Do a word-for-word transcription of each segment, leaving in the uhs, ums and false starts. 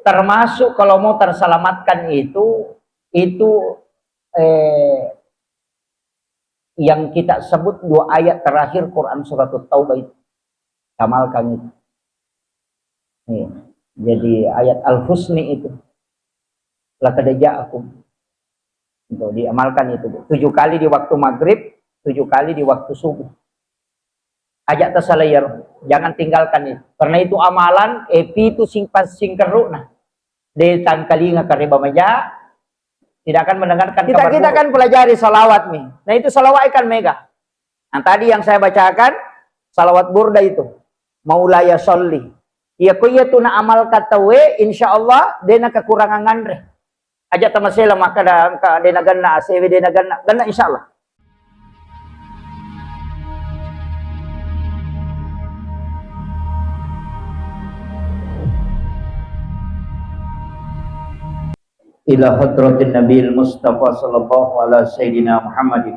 Termasuk kalau mau terselamatkan itu, itu, eh, yang kita sebut dua ayat terakhir Quran Surat Taubah itu. Amalkan itu. Iya. Jadi ayat Al-Husni itu. Laqad ja'akum. Itu diamalkan itu, Bu. Tujuh kali di waktu maghrib, tujuh kali di waktu subuh. Aja' tasalayer, jangan tinggalkan itu. Karena itu amalan, eh, pitu sing-, pas singkerru'na. De' tangkalinga kareba maja, tidak akan mendengarkan kita, kabar kita buruk. Kan pelajari salawat nih. Nah, itu salawat kan mega. Nah, tadi yang saya bacakan, salawat burda itu. Maulaya sholli. Iya, ko iya tu na amalkan tauwe, insya Allah, de' na kekurangan nganre. Aja' tamasela makkada engka de' nagenna A C W, de' nagenna, genna insya Allah. Ila hadratin Nabil Mustafa sallallahu ala sayyidina Muhammadin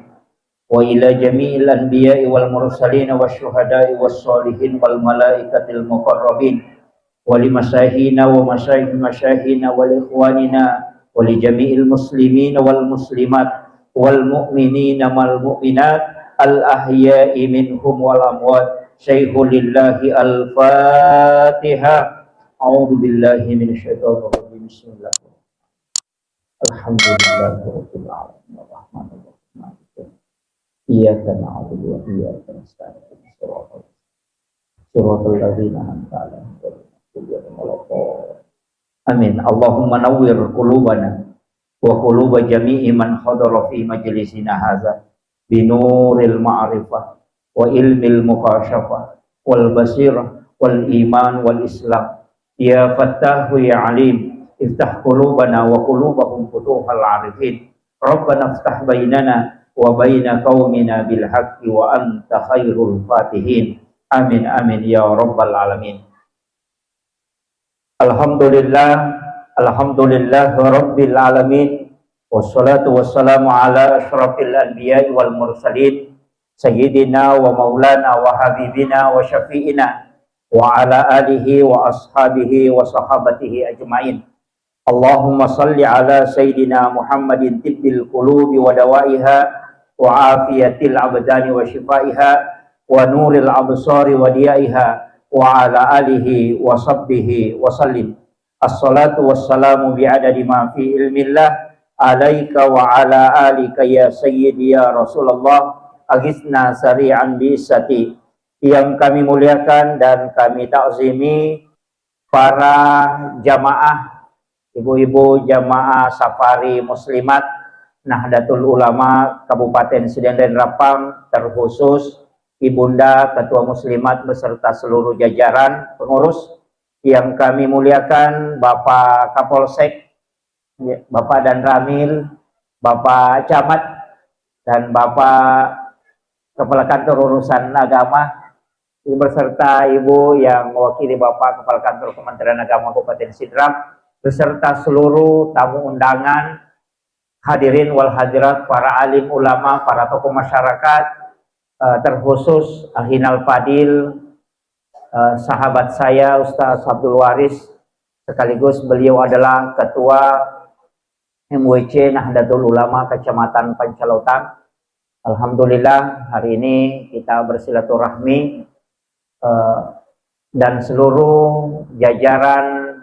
wa ila jami'il anbiya'i wal mursalin wasyuhada'i wassalihin wal malaikatil muqarrabin wa li masyaykhina wa masyayikh masyayikhina wa li ikhwanina wa li jami'il muslimin wal muslimat wal mu'minin wal mu'minat al ahya'i minhum wal amwat. Syaihu lillahi. Al-Fatihah. A'udzu billahi minasyaitonir rajim. Bismillah. Alhamdulillahirabbil alamin. Arrahmanirrahim. Maliki yaumiddin. Iyyaka na'budu wa iyyaka nasta'in. Shiratal, shiratal ladzina an'amta 'alaihim ghairil maghdubi 'alaihim waladdallin. Amin. Allahumma nawwir qulubana wa quluba jami'i man hadara fi majlisina hadza binuril ma'rifah wa ilmil mukasyafah wal basirah wal iman wal islam. Ya Fattahu ya Alim, iftah qulubana wa qulubahum futuhal arifin. Rabbana iftah bainana wa baina qaumina bil haqqi wa anta khairul fatihin. Amin, amin, ya rabbal alamin. Alhamdulillah, alhamdulillah rabbil alamin. Wassalatu wassalamu ala asyrafil anbiya'i wal mursalin, sayyidina wa maulana wa habibina wa syafi'ina wa ala alihi wa ashabihi wa sahabatihi ajma'in. Allahumma salli ala sayyidina Muhammadin tibbil qulubi wa dawaiha wa afiyatil abdani wa shifaiha wa nuril absari wa diyaiha wa ala alihi wa sahbihi wa sallim. Assalatu wassalamu bi'adadi ma fi ilmillah alaika wa ala alika ya sayyidi ya Rasulullah, agisna sari'an bi izzati. Yang kami muliakan dan kami takzimi para jamaah, ibu-ibu jamaah Safari Muslimat Nahdlatul Ulama Kabupaten Sidenreng Rappang, terkhusus Ibunda Ketua Muslimat beserta seluruh jajaran pengurus yang kami muliakan, Bapak Kapolsek, ya, Bapak Danramil, Bapak Camat, dan Bapak Kepala Kantor Urusan Agama, beserta Ibu yang mewakili Bapak Kepala Kantor Kementerian Agama Kabupaten Sidrap, beserta seluruh tamu undangan, hadirin wal hadirat, para alim ulama, para tokoh masyarakat, eh, terkhusus Akhinal Fadil, eh, sahabat saya Ustaz Abdul Waris, sekaligus beliau adalah Ketua M W C Nahdlatul Ulama Kecamatan Pancalotan. Alhamdulillah, hari ini kita bersilaturahmi, eh, dan seluruh jajaran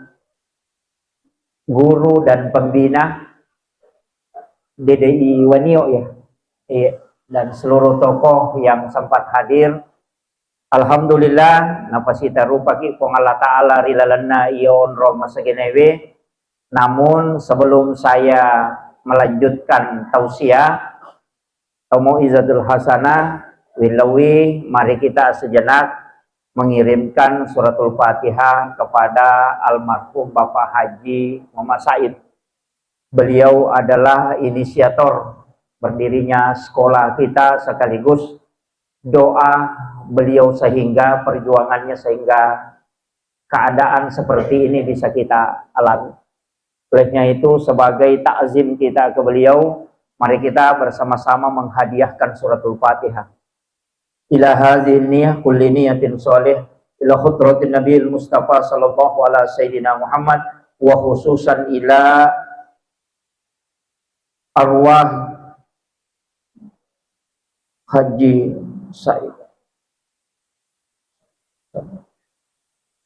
guru dan pembina D D I Wanio, ya. Iya, dan seluruh tokoh yang sempat hadir. Alhamdulillah, napasitarupaki Puang Allah Ta'ala ri lalenna iya onrong masagenewe. Namun, sebelum saya melanjutkan tausiah, atau mau'izatul hasanah, wilawi, mari kita sejenak mengirimkan suratul Fatihah kepada almarhum Bapak Haji Muhammad Said. Beliau adalah inisiator berdirinya sekolah kita, sekaligus doa beliau sehingga perjuangannya, sehingga keadaan seperti ini bisa kita alami. Olehnya itu, sebagai takzim kita ke beliau, mari kita bersama-sama menghadiahkan suratul Fatihah. Ila hadhihi niyah kulli niyatin shalih, ila hadratin Nabil Mustafa sallallahu ala sayyidina Muhammad, wa khususan ila arwah Haji Said.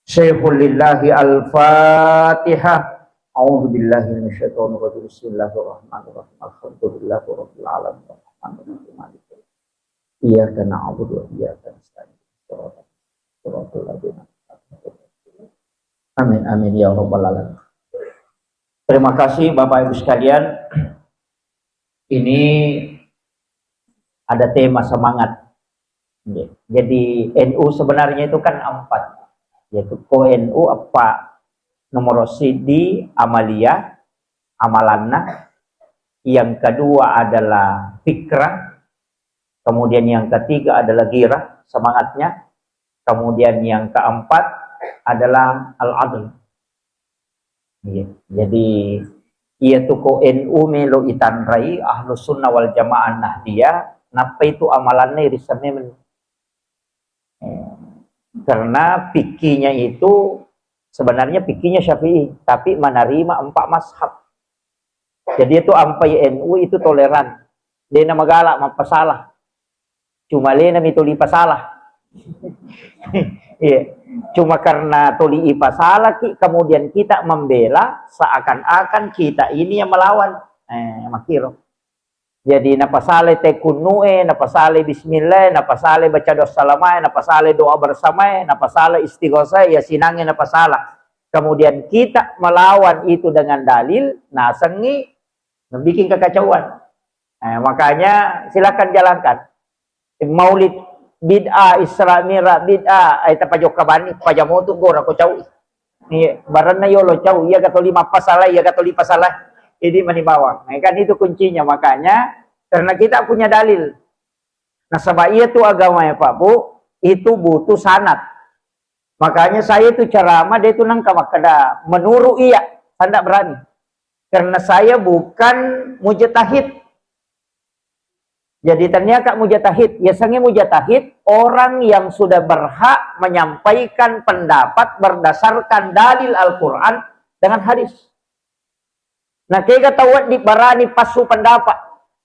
Syekhul lillahi al-Fatihah. A'udzu billahi minasyaitonir rajim. Bismillahirrahmanirrahim. Alhamdulillahi rabbil alamin. Arrahmanirrahim. Maliki yaumiddin. Iyyaka na'budu wa iyyaka nasta'in. Shiratal ladzina an'amta alaihim. Amin, amin, ya rabbal alamin. Terima kasih, Bapak Ibu sekalian. Ini ada tema semangat. Jadi, N U sebenarnya itu kan empat, yaitu ko N U apa, nomor sidi amalia, amalanna, yang kedua adalah fikrah, kemudian yang ketiga adalah girah, semangatnya, kemudian yang keempat adalah al-adl. Iya. Jadi, iya tu ko N U melo itanrai, Ahlus Sunnah wal Jamaah Nahdiyah, nappa itu amalanna irisemmen. Eh, karena fikihnya itu sebenarnya fikihnya Syafi'i, tapi menerima empat mazhab. Jadi itu ampai N U itu toleran. Dia nama galak, mapasalah. Cuma lena mi tuli pasalah. Iya. Cuma karena tuli ipasalaki, kemudian kita membela seakan-akan kita ini yang melawan. Eh, makiro. Jadi napasale tekunnu'e, napasale bismillah, napasale baca doa salamae, napasale doa bersamae, napasale istighosah, ya sinange napasala. Kemudian kita melawan itu dengan dalil, nasengi bikin kekacauan. Eh, makanya silakan jalankan. Maulid bid'ah, Isra Mi'raj bid'ah, ai tapajokka bani, pajamotu gora ko cau. Iya, baranna yolo cau, iya gato lima pasala, iya gato lima pasala. Jadi mani bawang. Nah, kan itu kuncinya. Makanya karena kita punya dalil. Nasaba iya tu agama ya Pak Bu, itu butuh sanad. Makanya saya tu ceramah dia tu nangka makkeda menurut iya, sandak berani. Karena saya bukan mujtahid. Jadi tania kak mujtahid, ya sange mujtahid orang yang sudah berhak menyampaikan pendapat berdasarkan dalil Al-Quran dengan hadis. Nah, kega tau wedding barani passu pendapat.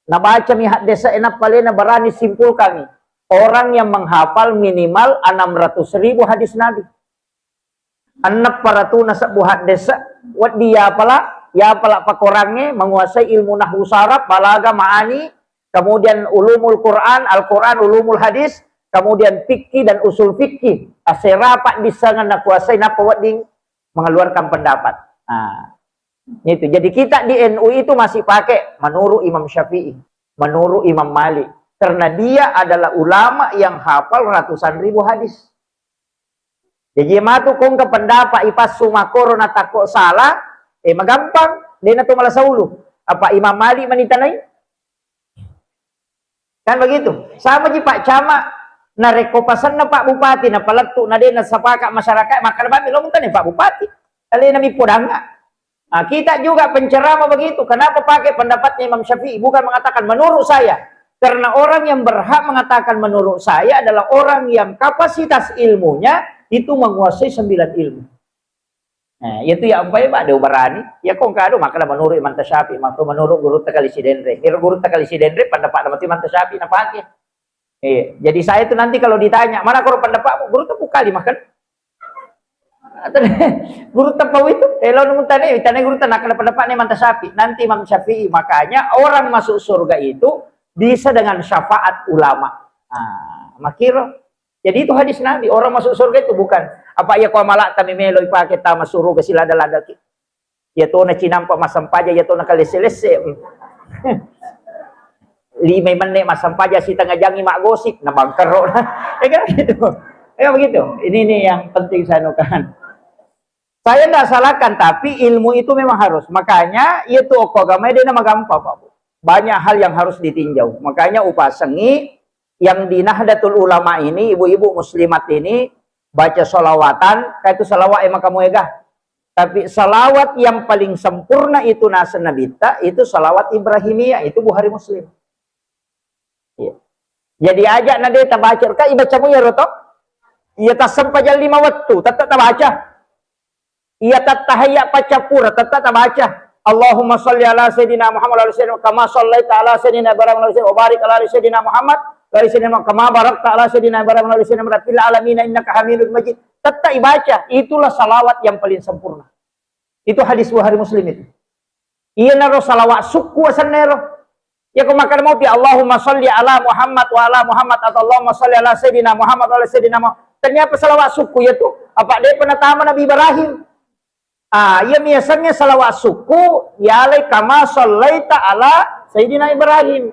Nabacami haddese, nappa lena barani simpulkangi. Orang yang menghafal minimal enam ratus ribu hadis Nabi. Enneng paratuna sebbu haddese, wedding yapala, yapala pakorangnge, menguasai ilmu nahwu saraf, balaga, ma'ani, kemudian ulumul Quran, Al-Quran, ulumul hadis, kemudian fikih dan usul fikih. Asera paddissengan nakuasai, nappa wedding mengeluarkan pendapat. Nah, itu. Jadi kita di N U itu masih pakai menurut Imam Syafi'i, menurut Imam Malik. Karena dia adalah ulama yang hafal ratusan ribu hadis. Jadi matu kongka pendapat ipassu makoro natakko salah, eh, magampang, dena to malasa ulu. Apa Imam Malik manitanai? Kan begitu. Sama ji Pak Camat, narekko pasenna Pak Bupati, napalettu, na de nasapaka masyarakat, makkeda bami lo muntane Pak Bupati. Alena mi podanga. Nah, kita juga penceramah begitu. Kenapa pakai pendapatnya Imam Syafi'i? Bukan mengatakan menurut saya. Karena orang yang berhak mengatakan menurut saya adalah orang yang kapasitas ilmunya itu menguasai sembilan ilmu. Nah, itu ya ampai Pak, de ubarani. Ya kong kado makkeda menurut Imam Tasyafi, maka menurut guru tekali sidenre. Iro guru tekali sidenre pendapat mati Imam Tasyafi napake. Iya, jadi saya itu nanti kalau ditanya, "Mana koro pendapatmu?" Guru tepuk kali makan. Atau guru tepau itu, eh, lo nunggu tanya, tanya guru tanya, "Kenapa pendapat nih Imam Syafi'i?" Nanti Imam Syafi'i, makanya orang masuk surga itu bisa dengan syafaat ulama. Ah, makiro. Jadi itu hadis Nabi, orang masuk surga itu bukan apa iya ko malak tami melo ipake tama suruga silada-lada ki. Iya tona cinampa massempajang, iya tona kalesse-lesse. Limai menne massempajang, sitengah jangi maggosip, na bangkero. Ya kan gitu. Ya begitu. Ini nih yang penting saya nukan. Saya nggak salahkan, tapi ilmu itu memang harus. Makanya, iya tuh okko agama dia nama gampang, Pak Bu. Banyak hal yang harus ditinjau. Makanya upasengi yang di Nahdlatul Ulama ini, ibu-ibu muslimat ini, baca salawatan, kayak itu salawat emang kamu ega. Tapi salawat yang paling sempurna itu nasa Nabitta, itu salawat Ibrahimiyah, itu Bukhari Muslim. Iya. Jadi aja na de tabaca, ka ibacamu ya roto? Iya, tassempajang lima wettu, tetap tabaca. Iya tattahiyya paccappura, tetta tabaca. Allahumma salli ala sayyidina Muhammad wa ala sayyidina kama sallaita ala sayyidina Ibrahim wa ala sayyidina, wa barik ala sayyidina Muhammad wa ala sayyidina kama barakta ala sayyidina Ibrahim wa ala sayyidina Ibrahim fil alamin innaka Hamidun Majid. Tetta ibaca, itulah salawat yang paling sempurna. Itu hadis Bukhari Muslim itu. Iyanaro salawat sukku asennero. Yako makkeda mopi Allahumma salli ala Muhammad wa ala Muhammad atau Allahumma salli ala sayyidina Muhammad wa ala sayyidina Muhammad. Ternyata salawat sukku yatu. Apa depa natama Nabi Ibrahim. Ah, iya miasannya salawat sukku, yalai kama sallaita ala sayyidina Ibrahim.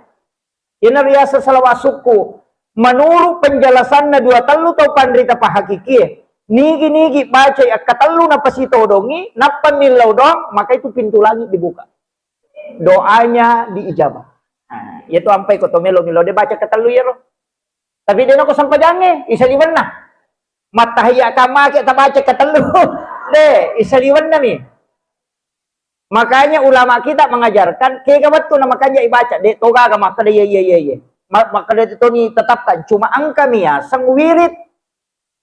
Iyana riaseng salawat sukku. Menurut penjelasanna dua tellu tau panrita pahakikie, nigi-nigi bacai akkatellu napasitodongi, nappa millau doang, maka itu pintu langit dibuka. Doanya diijabah. Nah, iya tu ampai ko to melo-melo de baca ketellu iyaro. Tapi de nako sempajangnge, isaliwenna. Mattahiyya kamake tabaca ketellu. De, isaliwenna mi. Makanya ulama kita mengajarkan, kega wettu na makanja ibaca, de togaga makkeda iya, iya, iya, iya. Ma-, makkeda itu toni tetapkan. Cuma engka miaseng wirid.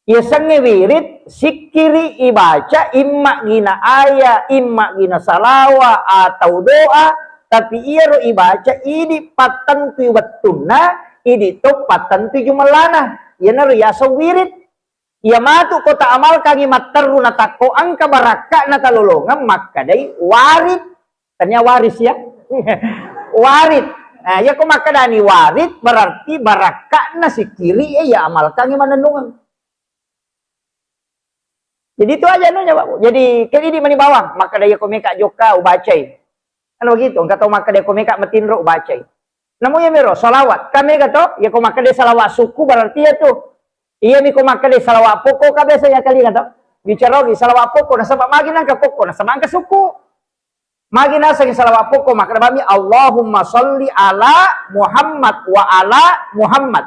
Yasengnge wirid, sikkiri ibaca, imma gina aya, imma gina salawa atau doa, tapi iyaro ibaca idi pattentui wettunna, idi to pattentui jumellana. Iyanaro yaseng wirid. Iya matu ko taamalkangi matterru natakko engka barakka'na talolongeng makkedai warid. Tania waris ya. Warid. Nah, iya ko makkedani warid berarti barakka'na sikkiri e iya amalkangi manennungeng. Jadi itu aja anunya, Pak. Jadi, kan idi mani bawang, makkeda iya ko meka jokka ubacai. Kan begitu, engka tau makkeda iya ko meka matinro ubacai. Namu iya miro, salawat. Kan mega to, iya ko makkeda salawat sukku berarti iya tu. Iya mi ko makkeda salawat pokok, kan biasa ya kali kan to. Bicara lagi salawat pokok, nasaba magi nangka pokok, nasaba engka sukku. Magi naseng salawat pokok, makkeda bami, Allahumma salli ala Muhammad wa ala Muhammad.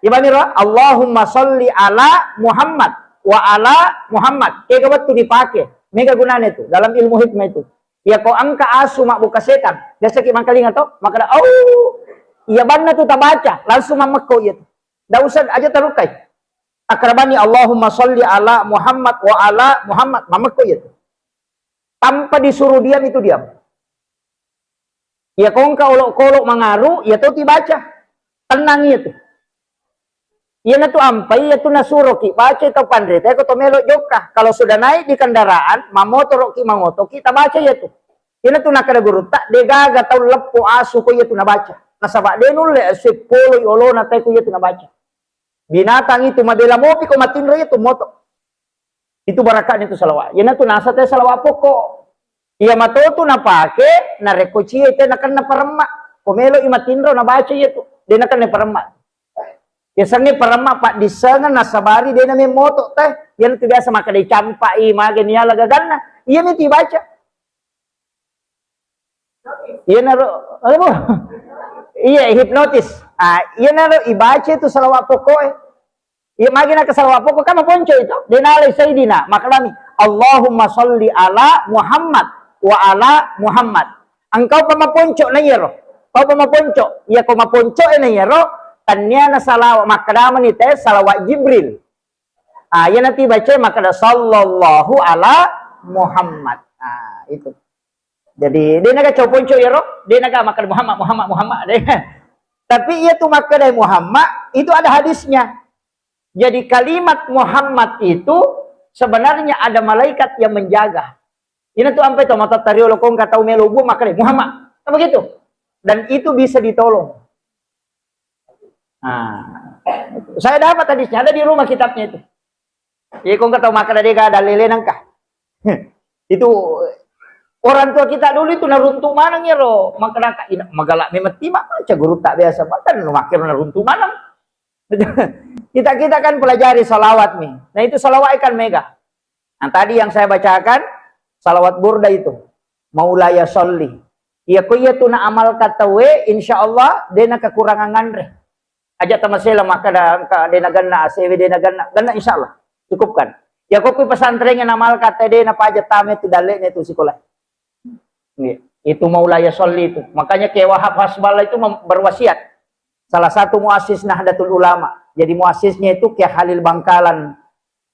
Iya bami ro, Allahumma salli ala Muhammad wa ala Muhammad. Kega wettu dipake. Mega gunana itu dalam ilmu hikmah itu. Iya ko engka asu mabbuka setang, biasa ki mangkalinga to, makkeda, "Au." Iya banna tu tabaca, langsung mammekko iya tu. Ndak usah aja tarukai. Akrabani Allahumma salli ala Muhammad wa ala Muhammad, mammekko iya tu. Tanpa disuruh diam, itu diam. Iya ko engka olok-kolok mangaru, iya to tibaca. Tenang iya tu. Iyana tu ampai iya tu nasuroki baca tau panrita ko to melo jokka. Kalau sudah naik di kendaraan, mamotoroki, mangotoki, tabaca iya tu. Iyana tu nakkeda gurutta, de gaga tau leppo asu ko iya tu nabaca. Nasaba de nulle asu poloi olona tai ko iya tu nabaca. Binatang itu mabela mopi ko matinro iya tu moto. Itu barakatnya tu salawat. Iyana tu nasa te salawat pokok. Iya mato tu napake, narekko cie te nakenna paremma. Ko melo i matinro nabaca iya tu. De nakenna paremma. Biasanya paremma paddissengeng nasabari de name moto te. Iyana tu biasa makkeda campa i mage niala gaganna. Iya mi tu ibaca. Iyanaro, apa? Iya, hipnotis. Ah, iyanaro ibaca itu salawat pokok e. Iya, magi naka salawat pokok kan maponco itu. Denalai Sayyidina, maknami, Allahumma salli ala Muhammad wa ala Muhammad. Engkau pa maponco na iyaro. Kau pa maponco. Iya, ko maponco e na iyaro, tanniana salawat makkedamani te salawat Jibril. Ah, iyana tu ibaca makkeda sallallahu ala Muhammad. Ah, itu. Jadi, de naga coponco iyaro, de naga makkeda Muhammad, Muhammad, Muhammad, de. Tapi iya tu makkeda Muhammad, itu ada hadisnya. Jadi kalimat Muhammad itu sebenarnya ada malaikat yang menjaga. Ina tu ampai to mata tariolo kong kata melo bu makkeda Muhammad. Kan begitu? Dan itu bisa ditolong. Nah, saya dapat hadisnya, ada di rumah kitabnya itu. Iya, kong kata makkeda de ga dalele nangka. Itu orang tua kita dulu itu naruntu maneng ya ro, makkeda ka ina magala memang tima aja guru tak biasa, bahkan makkeda naruntu maneng. Kita-kita kan pelajari salawat nih. Nah, itu salawat kan mega. Nah, tadi yang saya bacakan, salawat burda itu. Maulaya sholli. Iya, ko iya tu na amal katawe, insya Allah, de na kekurangan nganre. Aja tamasela makkeda engka de na ganna, A C W de na ganna, ganna insya Allah. Cukupkan. Iya, ko kui pesantren yang amal kata de na paja tame tu dalle ne tu sekolah. Iya. Itu maulaya sholli itu. Makanya Kiai Wahab Hasballah itu mem-, berwasiat. Salah satu muassis Nahdlatul Ulama. Jadi muassisnya itu Kiai Khalil Bangkalan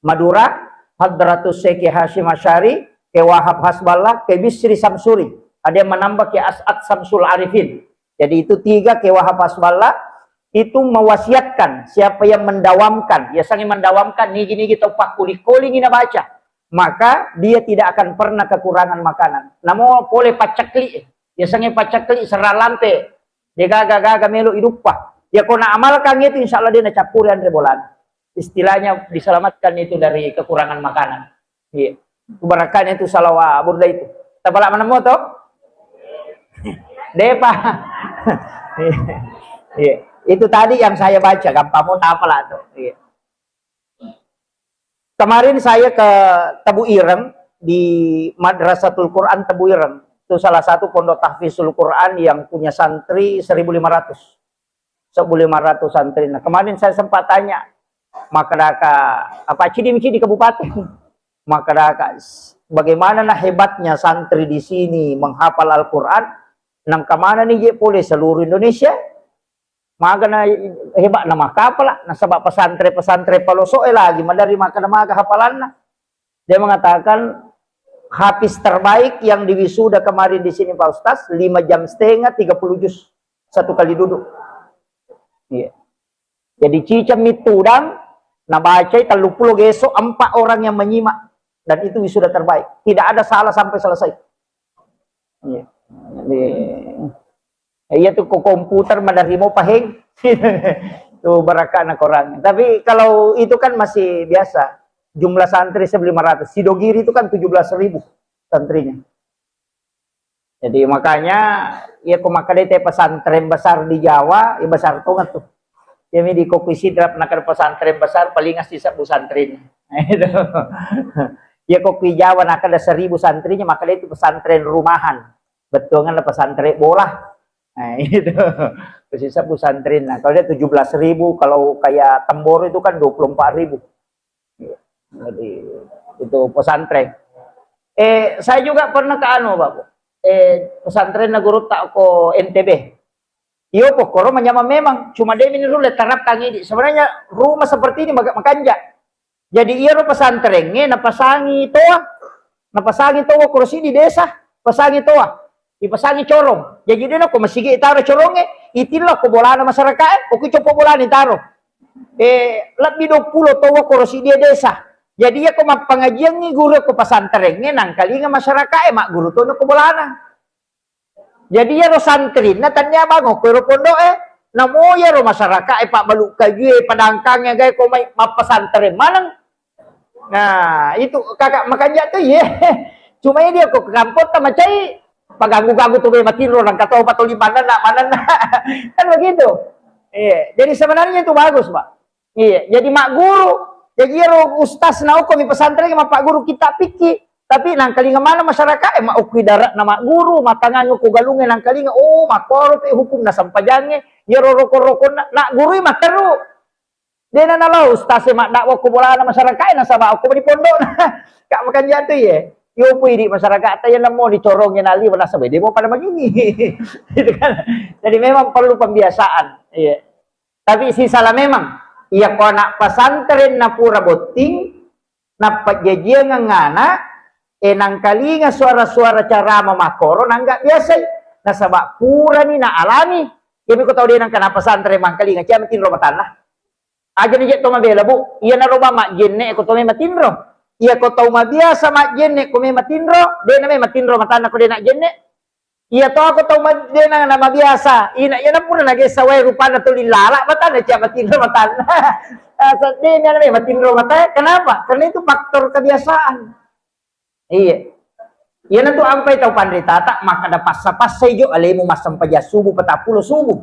Madura, Hadratus Syekh Hasyim Asy'ari, Ke Wahab Hasballah, Ke Bisri Samsuri. Ada yang menambah Ke As'ad Samsul Arifin. Jadi itu tiga, Ke Wahab Hasballah, itu mewasiatkan siapa yang mendawamkan, ya sangi mendawamkan, nigi-nigi tau pakkuli-kulingi nabaca, maka dia tidak akan pernah kekurangan makanan. Namo pole paccekli, ya sangi paccekli serang lampe, dia gaga-gaga melo iduppa. Ya ko naamalkan itu, insya Allah dia nacappuri anre bolana. Istilahnya diselamatkan itu dari kekurangan makanan. Iya. Itu barakahnya itu salawat burda itu. Tapala menemmo to? Depa. Iya. Itu tadi yang saya baca, gampang mau tapala to. Iya. Kemarin saya ke Tebu Ireng, di Madrasatul Quran Tebu Ireng. Itu salah satu pondok tahfizul Quran yang punya santri seribu lima ratus. Seribu lima ratus santri. Nah, kemarin saya sempat tanya, makkadaka, apa cidi-cidi kabupaten? Makkadaka, bagaimana nah hebatnya santri di sini menghafal Al-Quran? Nang kemana nih je pole seluruh Indonesia? Magana hebat nama kapala, nasaba pesantren-pesantren paloso e lagi madari makkada maga hafalanna. Dia mengatakan, hafiz terbaik yang diwisuda kemarin di sini, Pak Ustaz, lima jam setengah, tiga puluh juz. Satu kali duduk. Iya. Jadi, ciceng mittudang, nabacai tellu pulo geso, empat orang yang menyimak. Dan itu wisuda terbaik. Tidak ada salah sampai selesai. Iya. Jadi, iya tuh, ko komputer menerima paheng. Tuh, barakana korang. Tapi kalau itu kan masih biasa. Jumlah santri seribu lima ratus. Sidogiri itu kan tujuh belas ribu santrinya. Jadi, makanya, iya, ko makkeda te pesantren besar di Jawa, iya, besar tonga tuh. Iya, mi di Kokui Sidrap, nakar pesantren besar, paling asli sebbu santrin. Nah, itu. Iya, Kokui Jawa, nakada seribu santrinya, makkeda itu pesantren rumahan. Bettuangan pesantren bola. Nah, itu. Terus sebbu santrin. Nah, kalau dia tujuh belas ribu, kalau kayak Temboro itu kan dua puluh empat ribu. Jadi, itu pesantren. Eh, saya juga pernah ke anu, Pak. Eh, pesantren na guru tak ko N T B. Iyo, pokkoro manyamang memang. Cuma dia ini dulu terapkan ini. Sebenarnya rumah seperti ini maka-, makanja. Jadi, iya ro pesantren, eh, napasangi toa. Napasangi toa kursi di desa. Pasangi toa. Ipasangi corong. Jaji, dena ko masigi taro corongnge, itillo ko bolana masyarakat e, ko copo bolana taro. Eh, lebbi dua pulo toa koro siddi desa. Jadi, iya ko mappangajiangngi guru ko pesantrengnge, nangkalinga masyarakat e, magguru tono ko bolana. Jadi, iyaro santrinna tania bango ko ero pondok e, namo iyaro masyarakat e, pabbalu kajue, padangkangnge, gae ko mai mappesantren maneng. Nah, itu kakak makanja tu, iye. Cuma ini aku ke kampung tak macai, paganggu-ganggu tu be matinro, nang kata obat toli manenna, manenna. Kan begitu. Iya, jadi sebenarnya itu bagus, Pak. Iya, jadi mak guru. Jadi ero ustaz na uko mi pesantren, mak pak guru kita pikir. Tapi nang kalinga mana masyarakat, eh, mak ukui darat na mak guru, matangan uko galunge nang kalinga, oh, makoro pe hukum na sampajange, iyaro roko-roko na, nak guru materu. Dena nalo ustaz e maddakwa ko bolana masyarakat e, nasaba okko di pondokna. Kak, makanja tu, iye. Yo pui di masyarakat ta, iya namo dicorong, iya nali, nasaba de mo pada magini. Gitu kan. Jadi memang perlu pembiasaan. Iya. Tapi sisala memang, iya ko anak pesantren na pura botting, napajjajiang anak, e nangkalinga suara-suara carama makkoro, nangga biasai. Nasaba purani na alami. Jadi ko tau de nangka na pesantren mangkalinga, cia matinro matanna. Aja ni je to mabela, Bu. Iyanaro ba majjenne ko to me matinro. Iya ko tau mabiasa majjenne ko me matinro, de na me matinro matanna ko de na jenne. Iya to ko tau ma-, de na, na mabiasa, ina iya na pura na gessa wae rupanna tuli lala matanna, cia matinro matanna. Ah, sedde na me matinro mata. Kenapa? Karena itu faktor kebiasaan. Iya. Iyanatu ampai tau panritata makkada passa-passai jo alemu massempajang subuh patappulo subuh.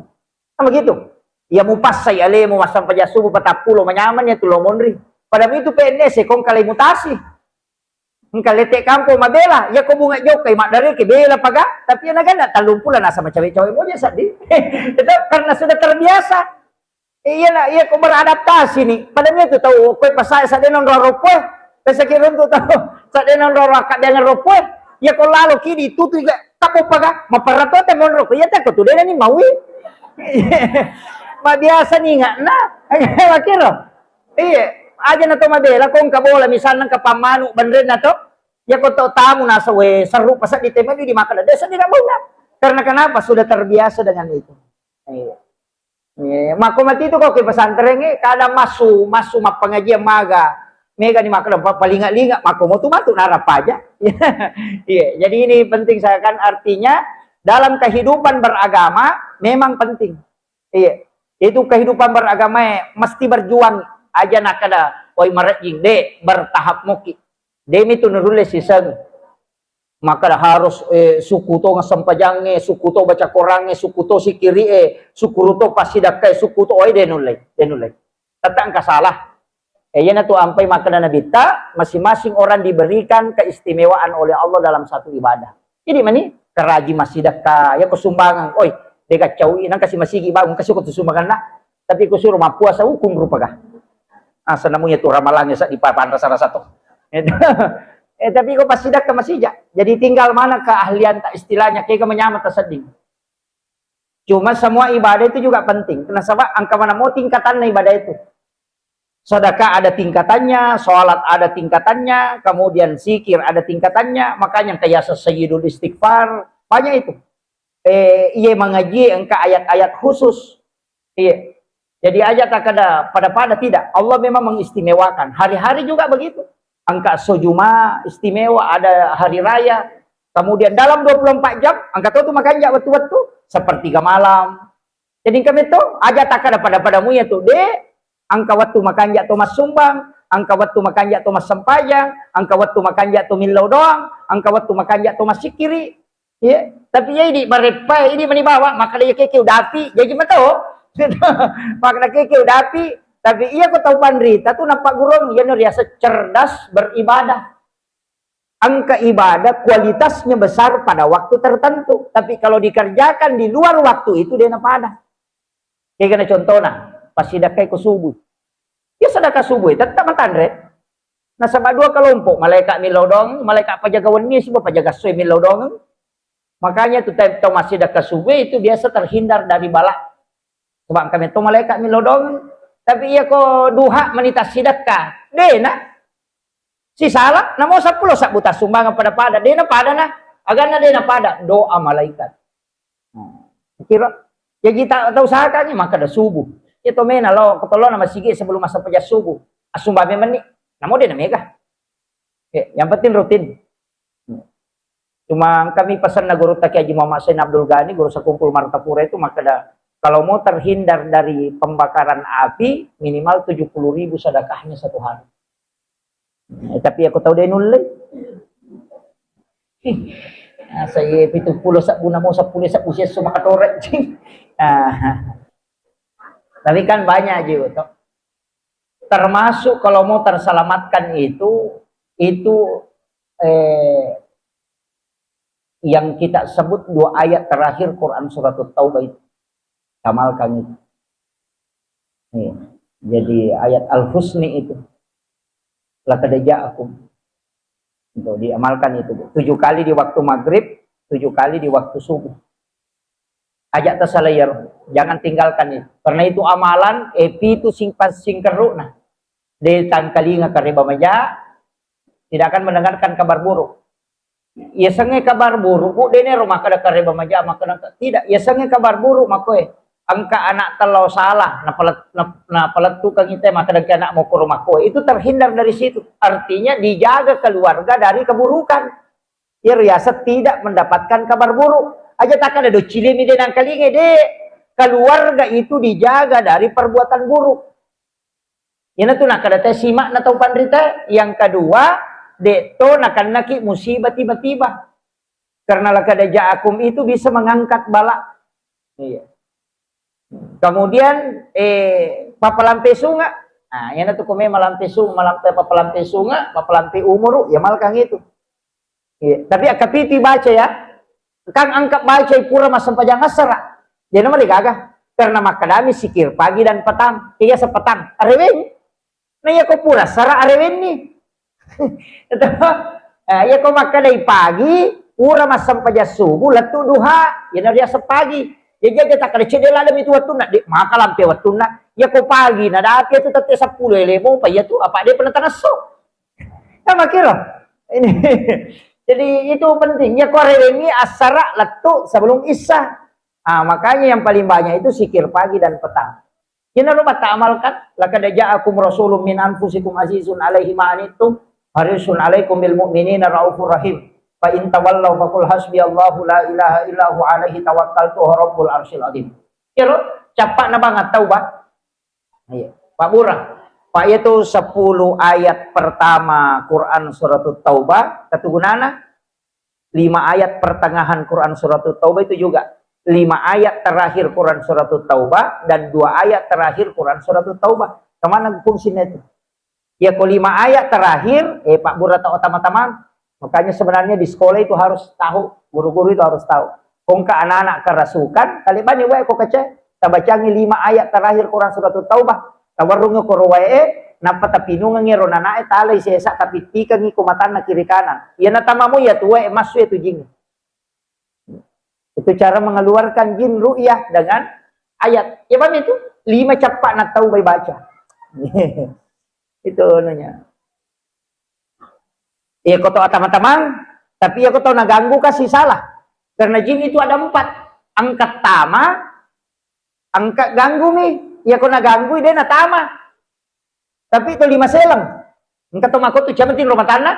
Kan begitu? Iya mupassai alemu massempajang subuh patappulo, manyameng iya tu lo monri. Padahal itu P N S e, kong kalai mutasi. Engka lete kampo mabela, iya ko bunga jokkai maddareke bela paga, tapi iya naganna tallumpulo nasa macawe-cawe moja seddi. Itu karena sudah terbiasa. Eh, iya na, iya ko beradaptasi ni. Pada mi tu tau, koe pasai sadde nonro ropoe. Pesaki runtu tau, sadde nonro akkaddengeng ropoe. Iya ko lalo ki ditutu iga, tapo paga, maparatote monro ko. Iya tako tu dena ni maui. Mabiasa ni ingatna. Makiro. Iya. Aja na to mabela ko engka bola, misalna engka pammanu benrenna to, ya ko to tamu nasa we seru paseddi temani di makan de seddi na bola. Karena kenapa? Sudah terbiasa dengan itu. Iya. Iya, mako mati tu kau ke pesantren, eh, kadang masuk, masuk mappengajian maga. Mega ni makan pa-, palinga-linga, mako mau tu matu narap aja. Iya, jadi ini penting saya kan, artinya dalam kehidupan beragama memang penting. Iya. Itu kehidupan beragama, eh, mesti berjuang aja nak kada, oi marejing, de, bertahap moki. Demi tu nurulle siseng. Maka harus, eh, suku to sempajangnge, suku to baca Korangnge, suku to sikiri e, suku to pasidakkae, suku to, oi, de nulle, de nulle. Tetta engka salah. Eh, iyana tu ampai makkeda Nabitta, masing-masing orang diberikan keistimewaan oleh Allah dalam satu ibadah. Jadi mani keraji massidakka, ya ko sumbangan, oi, de gaccau i, nang kasi masigi bangun, kasi ko tu sumbanganna. Tapi ku suruh mappuasa, hukum rupa kah? Ah, senamunya tu ramalannya sa di papan rasa-rasa to. Eh, tapi ko passidakka masija. Jadi tinggal mana keahlian tak istilahnya, kega menyama tasedding. Cuma semua ibadah itu juga penting. Nasaba engka mana mau tingkatanna ibadah itu. Sedekah ada tingkatannya, sholat ada tingkatannya, kemudian zikir ada tingkatannya. Makanya engka yaseng sayyidul istighfar, banyak itu. Eh, iye mangaji engka ayat-ayat khusus. Iya. Jadi aja tak ada pada-pada, tidak. Allah memang mengistimewakan. Hari-hari juga begitu. Engka sojuma istimewa, ada hari raya. Kemudian dalam dua puluh empat jam, engka to tu makanja wettu-wettu, sepertiga malam. Jadi engka metto, aja tak ada pada-padamu ya tu, de, engka wettu makanja to massumbang, engka wettu makanja to massempajang, engka wettu makanja to millau doang, engka wettu makanja to massikiri. Iya, tapi iya idi bareppae, idi mani bawa, makkeda iya keke udapi, jaji mato. Makkeda keke udapi, tapi iya ko tau panrita tu nappagurung, iyana riaseng cerdas beribadah. Engka ibadah kualitasnya besar pada waktu tertentu, tapi kalau dikerjakan di luar waktu itu, dia napada. Kegana contohna, passidakkai ko subuh. Iya sedekah subuh, tetap matanre. Nasaba dua kelompok, malaikat millau doang, malaikat pajaga wenni, siba pajaga soe millau doang. Makanya tu tau massidakka subuh itu biasa terhindar dari bala. Sebab kami tu malaikat millau doang. Tapi iya ko duha mani tassidakka, dena. Sisala, namo seppulo sabbu tassumbangan pada-pada, dena pada na. Aganna dena pada, doa malaikat. Nah, kira, jaji ta-, tau usahakangngi makkeda subuh. Iya to mena lo, ko tolona masigi sebelum masa pajak subuh. Assumbang memang ni, namo dena mega. Oke, yang penting rutin. Cuma kami pesanna guru Taki Haji Muhammad Sain Abdul Ghani, guru sekumpul Martapura itu makkeda, kalau mau terhindar dari pembakaran api, minimal tujuh puluh ribu sedekahnya satu hari. Eh, tapi aku tau de nulle. Asa ye pitu pulo sabbu namo seppulo sabbu siesso makatore. Ah. Tapi kan banyak juga toh. Termasuk kalau mau terselamatkan itu, itu, eh, yang kita sebut dua ayat terakhir Quran Surat Taubah itu. Amalkan itu. Iya. Jadi ayat Al-Husni itu. Laqad ja'akum. Untuk diamalkan itu, Bu. Tujuh kali di waktu maghrib, tujuh kali di waktu subuh. Aja tasalayar, jangan tinggalkan itu. Karena itu amalan, eh, pitu singpas singkerukna. De tangkalinga kareba maja, tidak akan mendengarkan kabar buruk. Iya sengnge kabar buruk, Bu, dene ro makkeda kareba maja, makkeda tidak. Iya sengnge kabar buruk makkoe. Engka anak tello salah, napalet-, nap-, napalettukang ite makkeda ke anak mokoro makkoe. Itu terhindar dari situ. Artinya dijaga keluarga dari keburukan. Iya riaseng tidak mendapatkan kabar buruk. Aja takkeda doccilimi de nangkalinge, de. Keluarga itu dijaga dari perbuatan buruk. Iyanatu nakkeda te sima'na tau panrita. Yang kedua, de to nakennaki musibah tiba-tiba. Karena laqad ja'akum itu bisa mengangkat bala. Iya. Kemudian, eh, pappalampe sunga. Nah, iyanatu ko memang lampe sunga, malampe, pappalampe sunga, pappalampe umuru, ya malkang itu. Iya, tapi akkapitu baca ya. Kan engka baca pura massempajang assara. Jadi nomor gaga. Karena makkedami sikir pagi dan petang. Iya sepetang. Areweng. Nah, iya ko pura assara arewenni. Itu. Eh, iya ko makkedai pagi, pura massempajang subuh, lettu duha. Iya na riaseng pagi. Jadi aja takkeda cedde laleng itu wettunna, de maka lampe wettunna. Ya ko pagi na dapi itu tette seppulo ele mopa iya tu apa de pernah tangasso. Ya makiro. Ini. Jadi itu penting. Ya ko rewengi assara lettu sebelum isya. Ah, makanya yang paling banyak itu zikir pagi dan petang. Inaro mata amalkan, laqad ja'akum rasulun min anfusikum azizun alaihi ma anittum, harisun alaikum bil mu'minina raufur rahim. Fa in tawallaw faqul hasbiyallahu la ilaha illa huwa alaihi tawakkaltu wa rabbul arsyil azim. Iro, cappa'na bang At-Taubah. Iya, Pak Bura. Pak, itu sepuluh ayat pertama Quran Suratut Taubah, ketugunana lima ayat pertengahan Quran Suratut Taubah itu juga. Lima ayat terakhir Quran Suratut Taubah dan dua ayat terakhir Quran Suratut Taubah. Kemana fungsinya itu? Ya, ko lima ayat terakhir, eh, Pak Bura tau teman-teman. Makanya sebenarnya di sekolah itu harus tahu, guru-guru itu harus tahu. Kongka anak-anak kerasukan, kali bani wae ko kece, tabacangi lima ayat terakhir Quran Suratut Taubah. Tawarrungi ko ro wae, nappa tapinungengi ro nanae, talai sesa, tapittikangi ko matanna kiri kanan. Iya natamamu ya tu wae, massu ya tu jing. Itu cara mengeluarkan jin ru'yah dengan ayat. Ya, paham itu? Lima cappa na tau bai baca. Itu anunya. Iya, ko tau atama-tamang, tapi iya ko tau naganggu kasih salah. Karena jin itu ada empat. Angkat tama, angkat ganggu mi. Iya ko naganggu, dia natama. Tapi tuli maseleng. Engka to makotu, "Cia matinro matanna."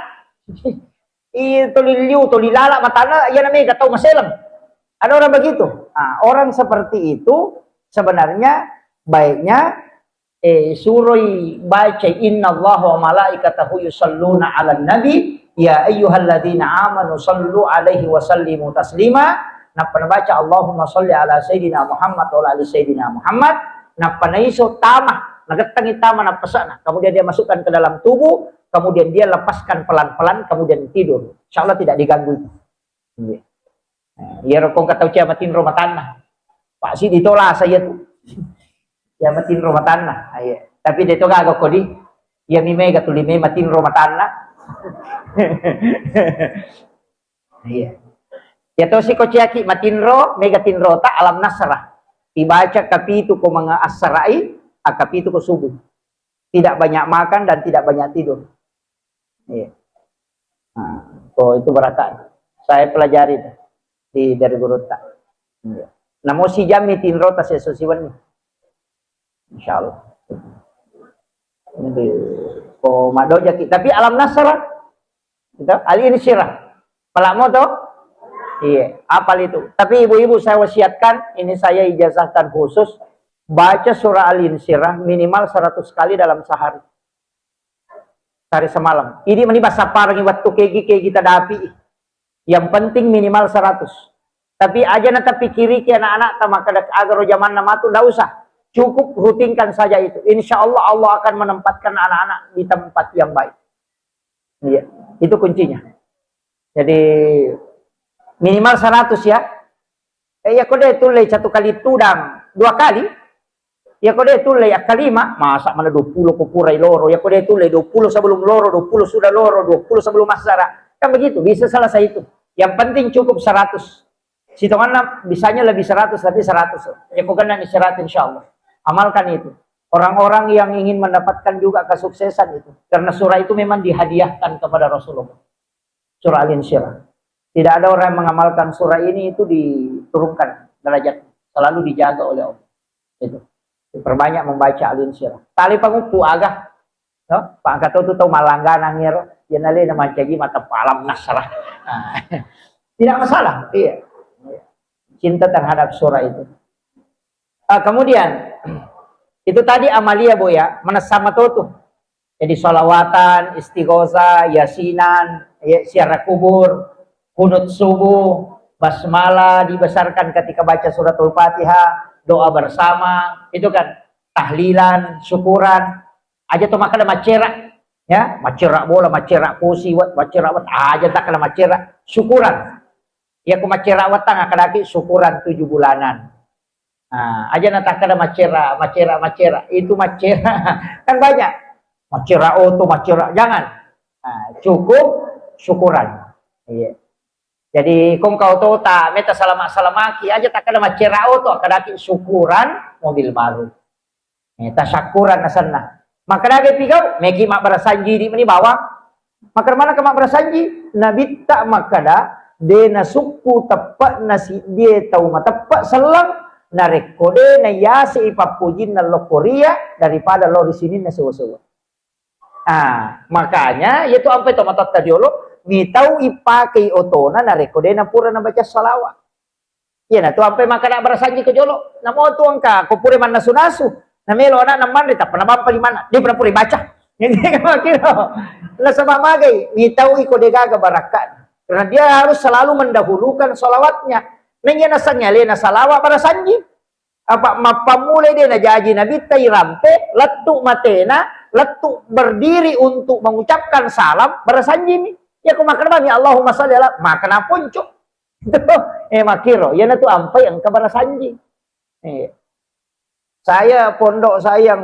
Iya, tuli liu, tuli lala matanna, iya namanya gak tau maseleng. Ada orang begitu. Nah, orang seperti itu sebenarnya baiknya, eh, suroi baca, "Innallaha wa malaikatahu yusalluna 'alan nabi, ya ayyuhalladzina amanu sallu 'alaihi wa sallimu taslima." Nappa nabaca, "Allahumma salli ala sayyidina Muhammad wa ala ali sayyidina Muhammad." Nappa naiso tama, nagettangi tama nappasana. Kemudian dia masukkan ke dalam tubuh, kemudian dia lepaskan pelan-pelan, kemudian tidur. Insya Allah tidak diganggu itu. Iya. Nah, iya rokong kata ucap matinro matanna. Pak Sidi tola saya tu. Ya matinro matanna. Iya. Tapi dia toga kodi. Iya mi mega tuli me matinro matanna. Iya. Ya tosi ko ciaki matinro, mega tinro ta alam nasrah. Dibaca kapitu ko manga assarai, akapitu ko subuh. Tidak banyak makan dan tidak banyak tidur. Iya. Nah, ko itu barakat. Saya pelajari di, dari guru ta. Iya. Namo si jami tinro ta sesusiwan. Insya Allah. Jadi, ko madoja ki. Tapi alam nasrah Itu, Al-Insyirah. Pelakmu tuh? Iya, apal itu. Tapi ibu-ibu saya wasiatkan, ini saya ijazahkan khusus, baca surah Al-Insyirah minimal seratus kali dalam sehari. Sehari semalam. Ini meni basa parangi waktu kegi-kegi kita dapi. Yang penting minimal seratus. Tapi aja na tapikiriki anak-anak ta makkeda aga ro jamanna matu, ndak usah. Cukup rutinkan saja itu. Insya Allah, Allah akan menempatkan anak-anak di tempat yang baik. Iya, itu kuncinya. Jadi minimal seratus ya. Eh, ya kode tulle satu kali tudang dua kali. Ya kode tulle yang kelima, masa mana dua puluh ko purai loro. Ya kode tulle dua puluh sebelum loro, dua puluh sudah loro, dua puluh sebelum asara. Kan begitu, bisa selesai itu. Yang penting cukup seratus. Sitonganna bisanya lebih seratus, tapi seratus. Ya, ko kena ni seratus, insya Allah. Amalkan itu. Orang-orang yang ingin mendapatkan juga kesuksesan itu. Karena surah itu memang dihadiahkan kepada Rasulullah. Surah Al-Insyirah. Tidak ada orang yang mengamalkan surah ini itu diturunkan derajat. Selalu dijaga oleh Allah. Itu. Diperbanyak membaca Al-Insyirah. Tali panguppu aga. No? Pangkato tu tau malangganang ero. Yana le na mancaji mata palam nasrah. Nah. Tidak masalah. Iya. Cinta terhadap surah itu. Ah, kemudian, itu tadi amalia, Bu, ya, menasama totu. Jadi, salawatan, istighosah, yasinan, ya, ziarah kubur, kunut subuh, basmalah dibesarkan ketika baca suratul Fatihah, doa bersama, itu kan, tahlilan, syukuran, aja to makkeda macera, ya, macera bola, macera pusi, wat, macera wat, aja takkeda macera, syukuran. Iya, ku macera wettang, akkadaki syukuran tujuh bulanan. Nah, aja na takkeda macera, macera, macera. Itu macera. Kan banyak. Macera oto, macera. Jangan. Nah, cukup syukuran. Iya. Jadi kongka otota meta salama-salamaki aja, takkada maccera oto, akkadaki syukuran mobil baru. Eh, tasakkuran asenna. Makkedaki pigau, meki mabbarasanji di meni bawang. Makkeda maneng ka mabbarasanji, Nabitta makkeda, de nasukku teppe'na siddie tau mateppe selleng, narekko de nayasei pappojinna lokkoria daripada lao ri sininna sewa-sewa. Ah, makanya iyatu ampai tomatoatta riolo, mitau ipakei otona narekko de napura nabaca salawat. Iyanatu ampai makkeda barasanji ko jolo. Namo tu engka ko pura mannasu-nasu, namelo ana'na manre tappa nabampa limanna, depa napura baca. Jadi makkiro. Nasaba magai, mitau iko degaga barakka'na. Karena dia harus selalu mendahulukan salawatnya. Naiya nasengnge alena salawat barasanji. Apa mappammulai de najaji Nabitta irampe, lettu matena, lettu berdiri untuk mengucapkan salam, barasanjimi. Iya ko makkeda mami, Allahumma shalli ala, makkeda ponco. Eh, makkiro, iyanatu ampai engka barasanji. Eh. Saya, pondok saya yang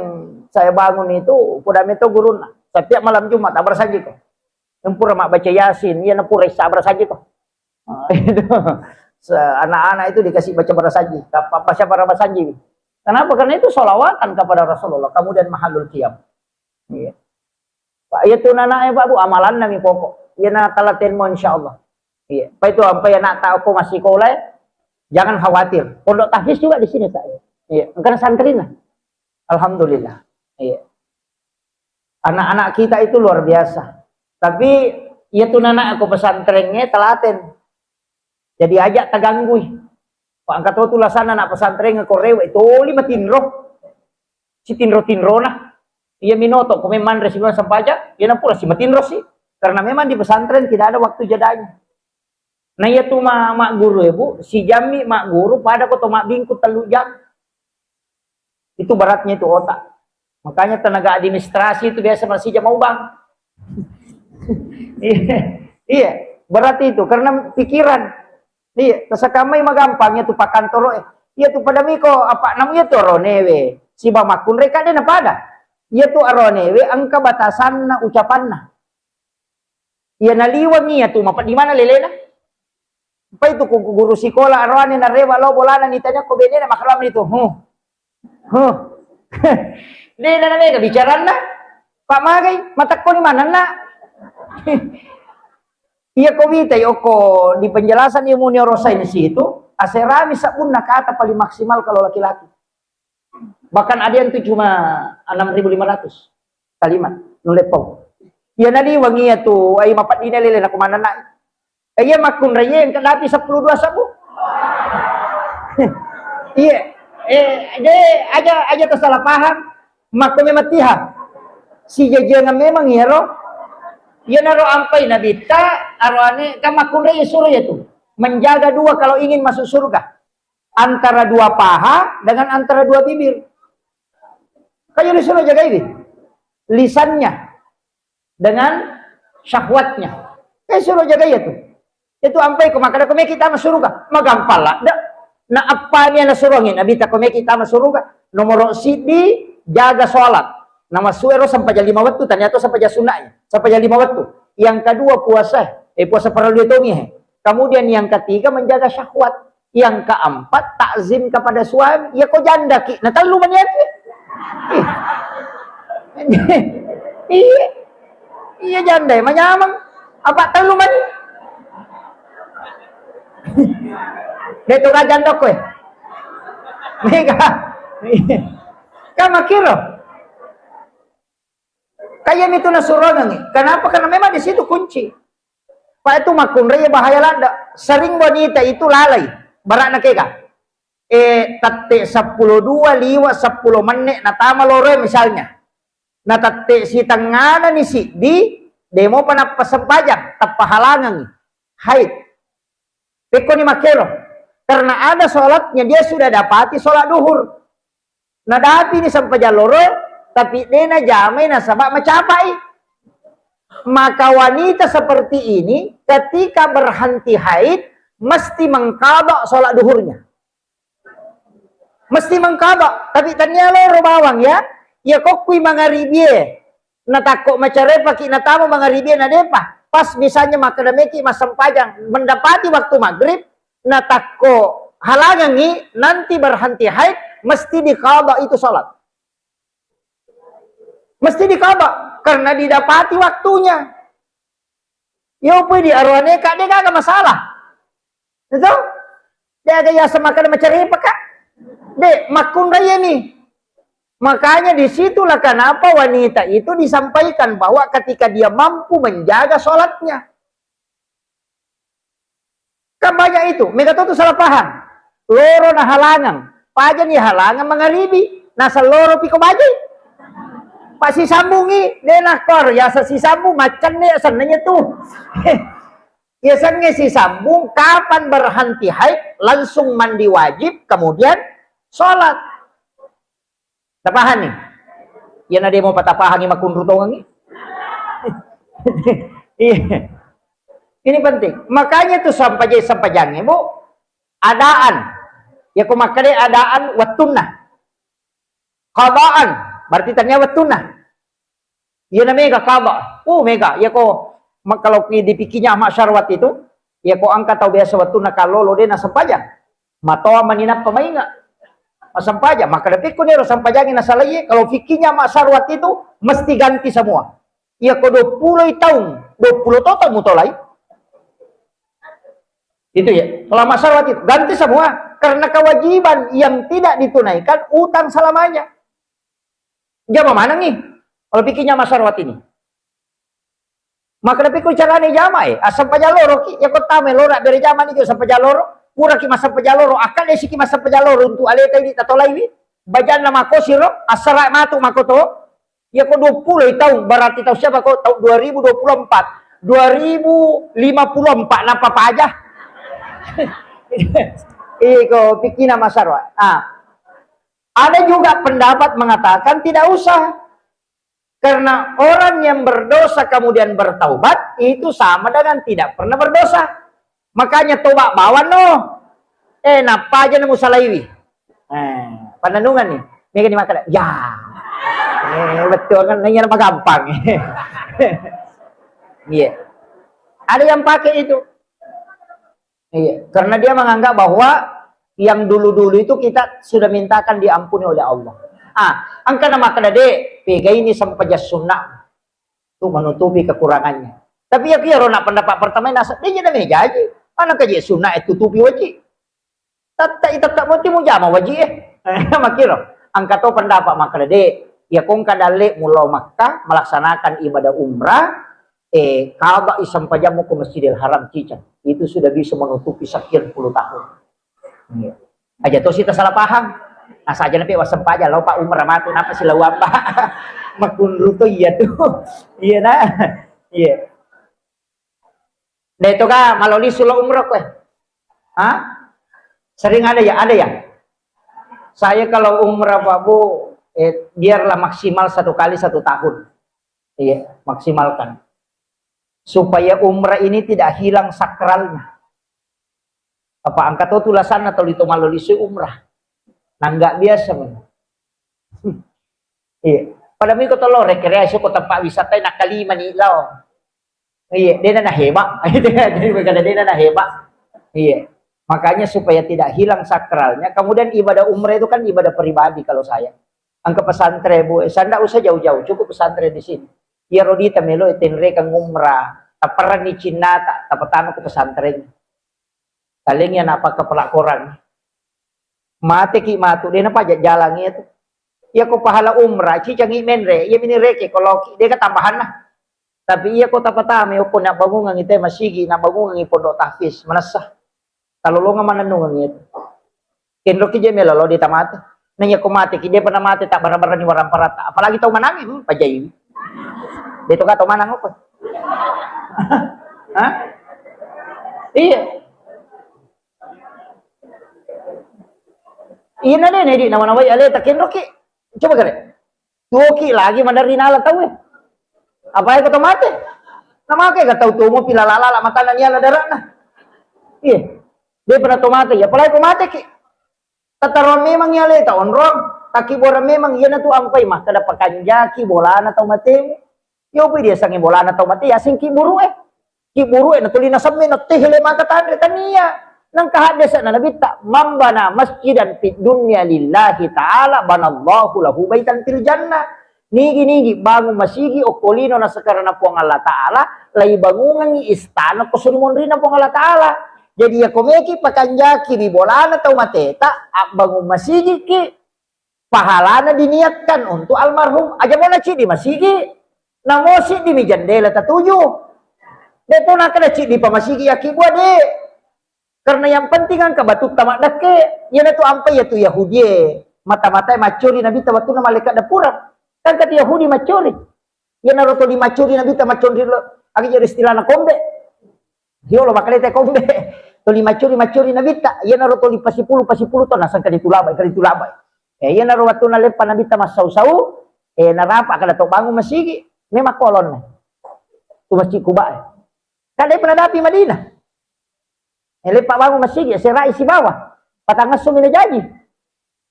saya bangun itu, poda meto gurunna. Setiap malam Jumat, abbarasanji ko. Yang pura mabbaca Yasin, iya napura issa abbarasanji ko. Ah, itu. Se-, anak-anak itu dikasih baca barasanji. Apa, baca barasanji. Kenapa? Karena itu sholawatan kepada Rasulullah. Kemudian mahalul qiyam. Iya. Pak, iya tu nanae, Pak, Bu, amalanna mi pokok. Iya na talatenmo, insya Allah. Iya. Pak, itu ampai anak tak aku masih sekolah, jangan khawatir. Pondok tahfiz juga di sini, Pak. Iya. Engkana santrina. Alhamdulillah. Iya. Anak-anak kita itu luar biasa. Tapi iya tu nanae ko pesantrennya telaten. Jadi aja taganggui. Pak, engka to tu lasana anak pesantren ko rewe toli matinro. Si tinro-tinrona. Iya minoto, ko memang resi sempajang, iya napura si matinro si. Karena memang di pesantren tidak ada waktu jedanya. Nah, iya tu ma-, mak guru ya, Bu, si jammi mak guru pada ko to mak bingku telu jam. Itu beratnya itu otak. Makanya tenaga administrasi itu biasa masih jam ubang. Iya, iya, berat itu karena pikiran. Iya, tasakamai magampang iya tu pakantoro, eh. Iya tu pada miko apa namu iya tu aronewe. Siba makkunre kade na pada. Iya tu aronewe engka batasanna ucapanna. Iya naliwang iya tu mapeddi mana lelena. Pai tu ku guru sikola aroane narewa lo bolana nitanya ko benena makalami tu. Huh. Huh. Dena na mega bicaranna. Pak magai, matakko ni mana nak? Iya ko wita yoko di penjelasan ilmu neurosains itu, aserami sabunna kata paling maksimal kalau laki-laki. Bahkan ada yang tuh cuma enam ribu lima ratus kalimat nulepau. Iya naliwang iya tu, ai mapeddina lele nakumanenna. Iya makkunraiye engka dapi seppulo dua sabu. Iya, eh, de aja, aja tersalah paham. Makko memang tiha. Si jajiangan memang iyaro. Iyanaro ampai nabitta aroane kan makkunraiye suro ya tu. Menjaga dua kalau ingin masuk surga. Antara dua paha dengan antara dua bibir. Kayo disuruh jagai lisannya dengan syahwatnya. Kayo suruh jagai ya tu. Itu ampai ko makada ko meki tama suruga. Magampang ladde. Na appa ni na suruh angin Nabi ta ko meki tama suruga. Nomor siddi jaga sholat. Nama suero sampai jam lima waktu ternyata sampai jam sunnah ya. Sampai jam lima waktu. Yang kedua puasa. Eh puasa parallu itu nih. Kemudian yang ketiga menjaga syahwat. Yang keempat, takzim kepada suami. Ya ko janda ki, na tellu mani ati. Iya. Iya janda ya, manyameng. Apa tellu mani? Betul kan janda ko ya? Mega. Kan makiro. Kayak itu nasurongangi. Kenapa? Karena memang di situ kunci. Pak itu makkunrai bahaya ladde. Sering wanita itu lalai. Barakna kega. Eh, tette seppulo dua liwa seppulo menne natama loro misalnya. Na tette sitengana ni siddi, demo panappa sempajang, tappa halangangi. Haid. Pekkoni makkero. Karena ada sholatnya, dia sudah dapati sholat duhur. Nadapi ni sempajang loro, tapi de najamai nasaba macapai. Maka wanita seperti ini ketika berhenti haid mesti mengqadha sholat duhurnya. Mesti mengqadha, tapi tania loro bawang ya. Ya kokkui mangaribie. Natakko macarepa ki natama mangaribie nadepa. Pas misalnya makkeda meki massempajang, mendapati waktu maghrib, natakko halangangi, nanti berhenti haid, mesti diqadha itu salat. Mesti diqadha karena didapati waktunya. Yo pui di aroane ka de gaga masalah. Itu? De aga yaseng makkeda macarepa ka. De, makkunrai ni. Makanya disitulah kenapa wanita itu disampaikan bahwa ketika dia mampu menjaga sholatnya. Kan banyak itu, mega to tu salah paham. Loro na halangang, paja ni halangang mangaribi, naseng loro piko bajai. Pak sisambungi, de nakor, yasa sisambung, macam ne senengnya tu. Yasengnge sisambung, kapan berhenti haid, langsung mandi wajib, kemudian sholat. Tapahang ni? Iyana de mo patapahangi makunru tongengi. Iya. Ini penting. Makanya tu sampajai-, sampajangnge, Bu, adaan. Ya ko makkeda adaan wettunna. Qadaan, berarti tania wettunna. Iyana mega qada. Uh, mega. Ya ko ma-, kalau ki-, di fikihnya Ahmad Syarwat itu, ya ko engka tau biasa wettunna kallolo de nasempajang. Matoa mani nappa mainga. Masempajang, maka dapikku nero sempajangi nasalai, kalau fikihnya Ahmad Syarwat itu mesti ganti semua. Ya ko dua puluh taung, dua puluh toto mutolai. Itu ya, kalau Ahmad Syarwat itu ganti semua karena kewajiban yang tidak ditunaikan utang selamanya. Jama manengi. Kalau fikihnya Ahmad Syarwat ini. Maka tapi ku carane jama e, asempajang loro ki, ya ko tama loro bere jama ni jo sempajang loro, pura ki massempajang loro, akkaddesi ki massempajang loro untuk aleta ini tatolaiwi, bajanna makosiro, assara matu makoto, ya ko dua puluh taung, berarti taung siapa ko, taung dua ribu dua puluh empat, dua ribu lima puluh empat napa paja? Iko fikihna Ahmad Syarwat. Ah. Ada juga pendapat mengatakan tidak usah. Karena orang yang berdosa kemudian bertaubat, itu sama dengan tidak pernah berdosa. Makanya tobat bawang no. Eh, nappa aja nemu salaiwi. Eh, pananungan nih. Mega ni makan. Ya. Eh, betul kan? Nanya nama gampang. Iya. Ada yang pakai itu. Iya, karena dia menganggap bahwa yang dulu-dulu itu kita sudah mintakan diampuni oleh Allah. Ah, engka na makkeda de, pega ini sempajang sunnah untuk menutupi kekurangannya. Tapi ya kira nak pendapat pertama nasa, dia jadi jaji. Mana kaji sunnah itu tutupi wajib. Tetta i tetta moti mujama wajib eh. Makiro, engka to pendapat makkeda de, ya kongka dalle mulo Makkah melaksanakan ibadah umrah, eh, kaba isempajammu ke Masjidil Haram cicak. Itu sudah bisa menutupi sekian puluh tahun. Iya. Aja to sita salah paham. Nah, saja nape wasempajang, lo Pak umrah matu, napa sila wamba? Makunru to iya tu. Iya nah. Iya. Deh to ga, malo lisu lo umrah kue. Hah? Sering ada ya, ada ya. Saya kalau umrah Pak Bu, eh, biarlah maksimal satu kali satu tahun. Iya, maksimalkan. Supaya umrah ini tidak hilang sakralnya. Apa angkat to tulasanna toli to malo lisu umrah. Nah, nggak biasa, men. Iya. Pada miko to lo rekreasi ko tempat wisata nak kalima ni lao. Iya, dena na heba. Jadi kada dena na heba. Iya. Makanya supaya tidak hilang sakralnya. Kemudian ibadah umrah itu kan ibadah pribadi kalau saya. Angka pesantren, Bu, saya ndak usah jauh-jauh, cukup pesantren di sini. Iya, Rodita melo tenrekeng umrah, taperani cinnata, tapatama ke pesantren. Talengi anak pakai pelakoran. Mate ki matu, dena pajak jalan itu. Iya ko pahala umrah, cicangi menre, iya mini reke, kalau ki, deka tambahan nah. Tapi iya ko tapatama, iya ko nak bangungan itu masigi, nak bangungan pondok tahfiz, manessa. Talolongang manennungeng itu. Kenroki je melo lo de tamate. Nanya ko mate ki, de pernah mate tak barang-barang ni warang parata. Apalagi tau manangi, hmm, pajai. De to ka tau manang apa? Hah? Iya. Iya na de ne di nama-nama ale tak kenroki. Coba kare. Tuoki lagi madari nala tau eh. Apa ko to mate? Namake ga tau tuo mo pila lala matana ni ala darana. Iya. De pernah to mate, ya apalagi ko mate ki. Tataruang memang ya le ta onrong, takkibuarang memang iya na tu ampai makkeda pakanjaki bolana tau matemu. Yo pui dia sangi bolana tau mate, ya singki buru eh. Ki buru'e na tuli nasemme na tehele maka tanre tania. Nangka haddese na nabitta, "Man bana masjidan fid dunya lillahi ta'ala banallahu lahu baitan fil jannah." Nigi-nigi bangun masigi okko lino nasekarana Puang Allah Ta'ala, laibangungengngi istana ko suri monrina Puang Allah Ta'ala. Jadi, yako meki pakanjaki ri bolana tau mateta, abbangun masigiki, pahalana diniatkan untuk almarhum. Aja mona ciddi masigi, namo siddi mi jendela tatuju. Deto nakada ciddi pa masigi yaki bua de. Karena yang penting engka batutta maddekke, iyanatu ampai yatu Yahudie, mata-matae maccori Nabitta wettunna malaikat dapuran. Kan kati Yahudi maccori. Iyanaro toli maccori Nabitta macconri lo, aga jero istilahna kombe. Yolo makalete kombe. Toli maccori, maccori Nabitta, iyanaro toli pasipulu, pasipulu to naseng kadi tulabai, kadi tulabai. Eh, iyanaro wettunna leppa Nabitta massau-sau, eh, narapa kada to bangun masigi, memang kolonna. Tu Masjid Kuba. Kada pernah dapi Madinah. Eh, leppa bangun masigi, serai sibawa. Patangassumi najaji.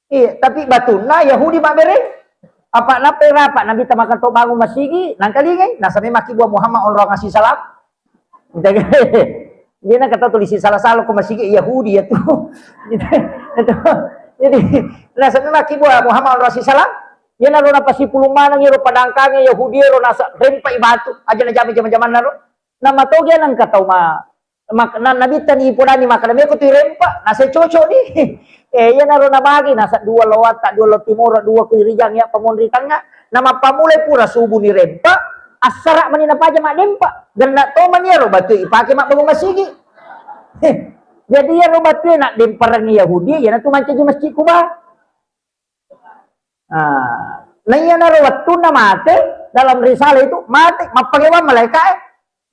Iya, tapi batunna Yahudi mabbereng. Apa nappai rapa Nabitta makkeda to bangun masigi, nangkalingai, nasaba maki bua Muhammad onrong asi salam. Dia na kata tulisi salah-salah ko masigi Yahudi ya tu. Jadi, nasaba maki bua Muhammad onrong asi salam. Iyanaro napasipulung maneng iyaro padangkange Yahudi ero nasa rempai batu. Aja najama jama-jamanna ro. Namatoge nangka tau ma Mak-, na-, Nabitta ni ipodani makkeda, "Meko tu irempa, nasa cocok ni." Eh, iyanaro nabagi, nasa dua lo watta, dua lo timoro, dua ku irijang ya pamonri tangnga. Namappamulai pura subuh ni rempa, assara mani napaja maddempa. Genna to mani iyaro batu ipake mabbangun masigi. Jadi iyaro batu na demparengngi Yahudi, iyanatu mancaji Masjid Kuba. Ah, naiyanaro wettunna mate, dalam risalah itu, mate, mappangewang malaika'e.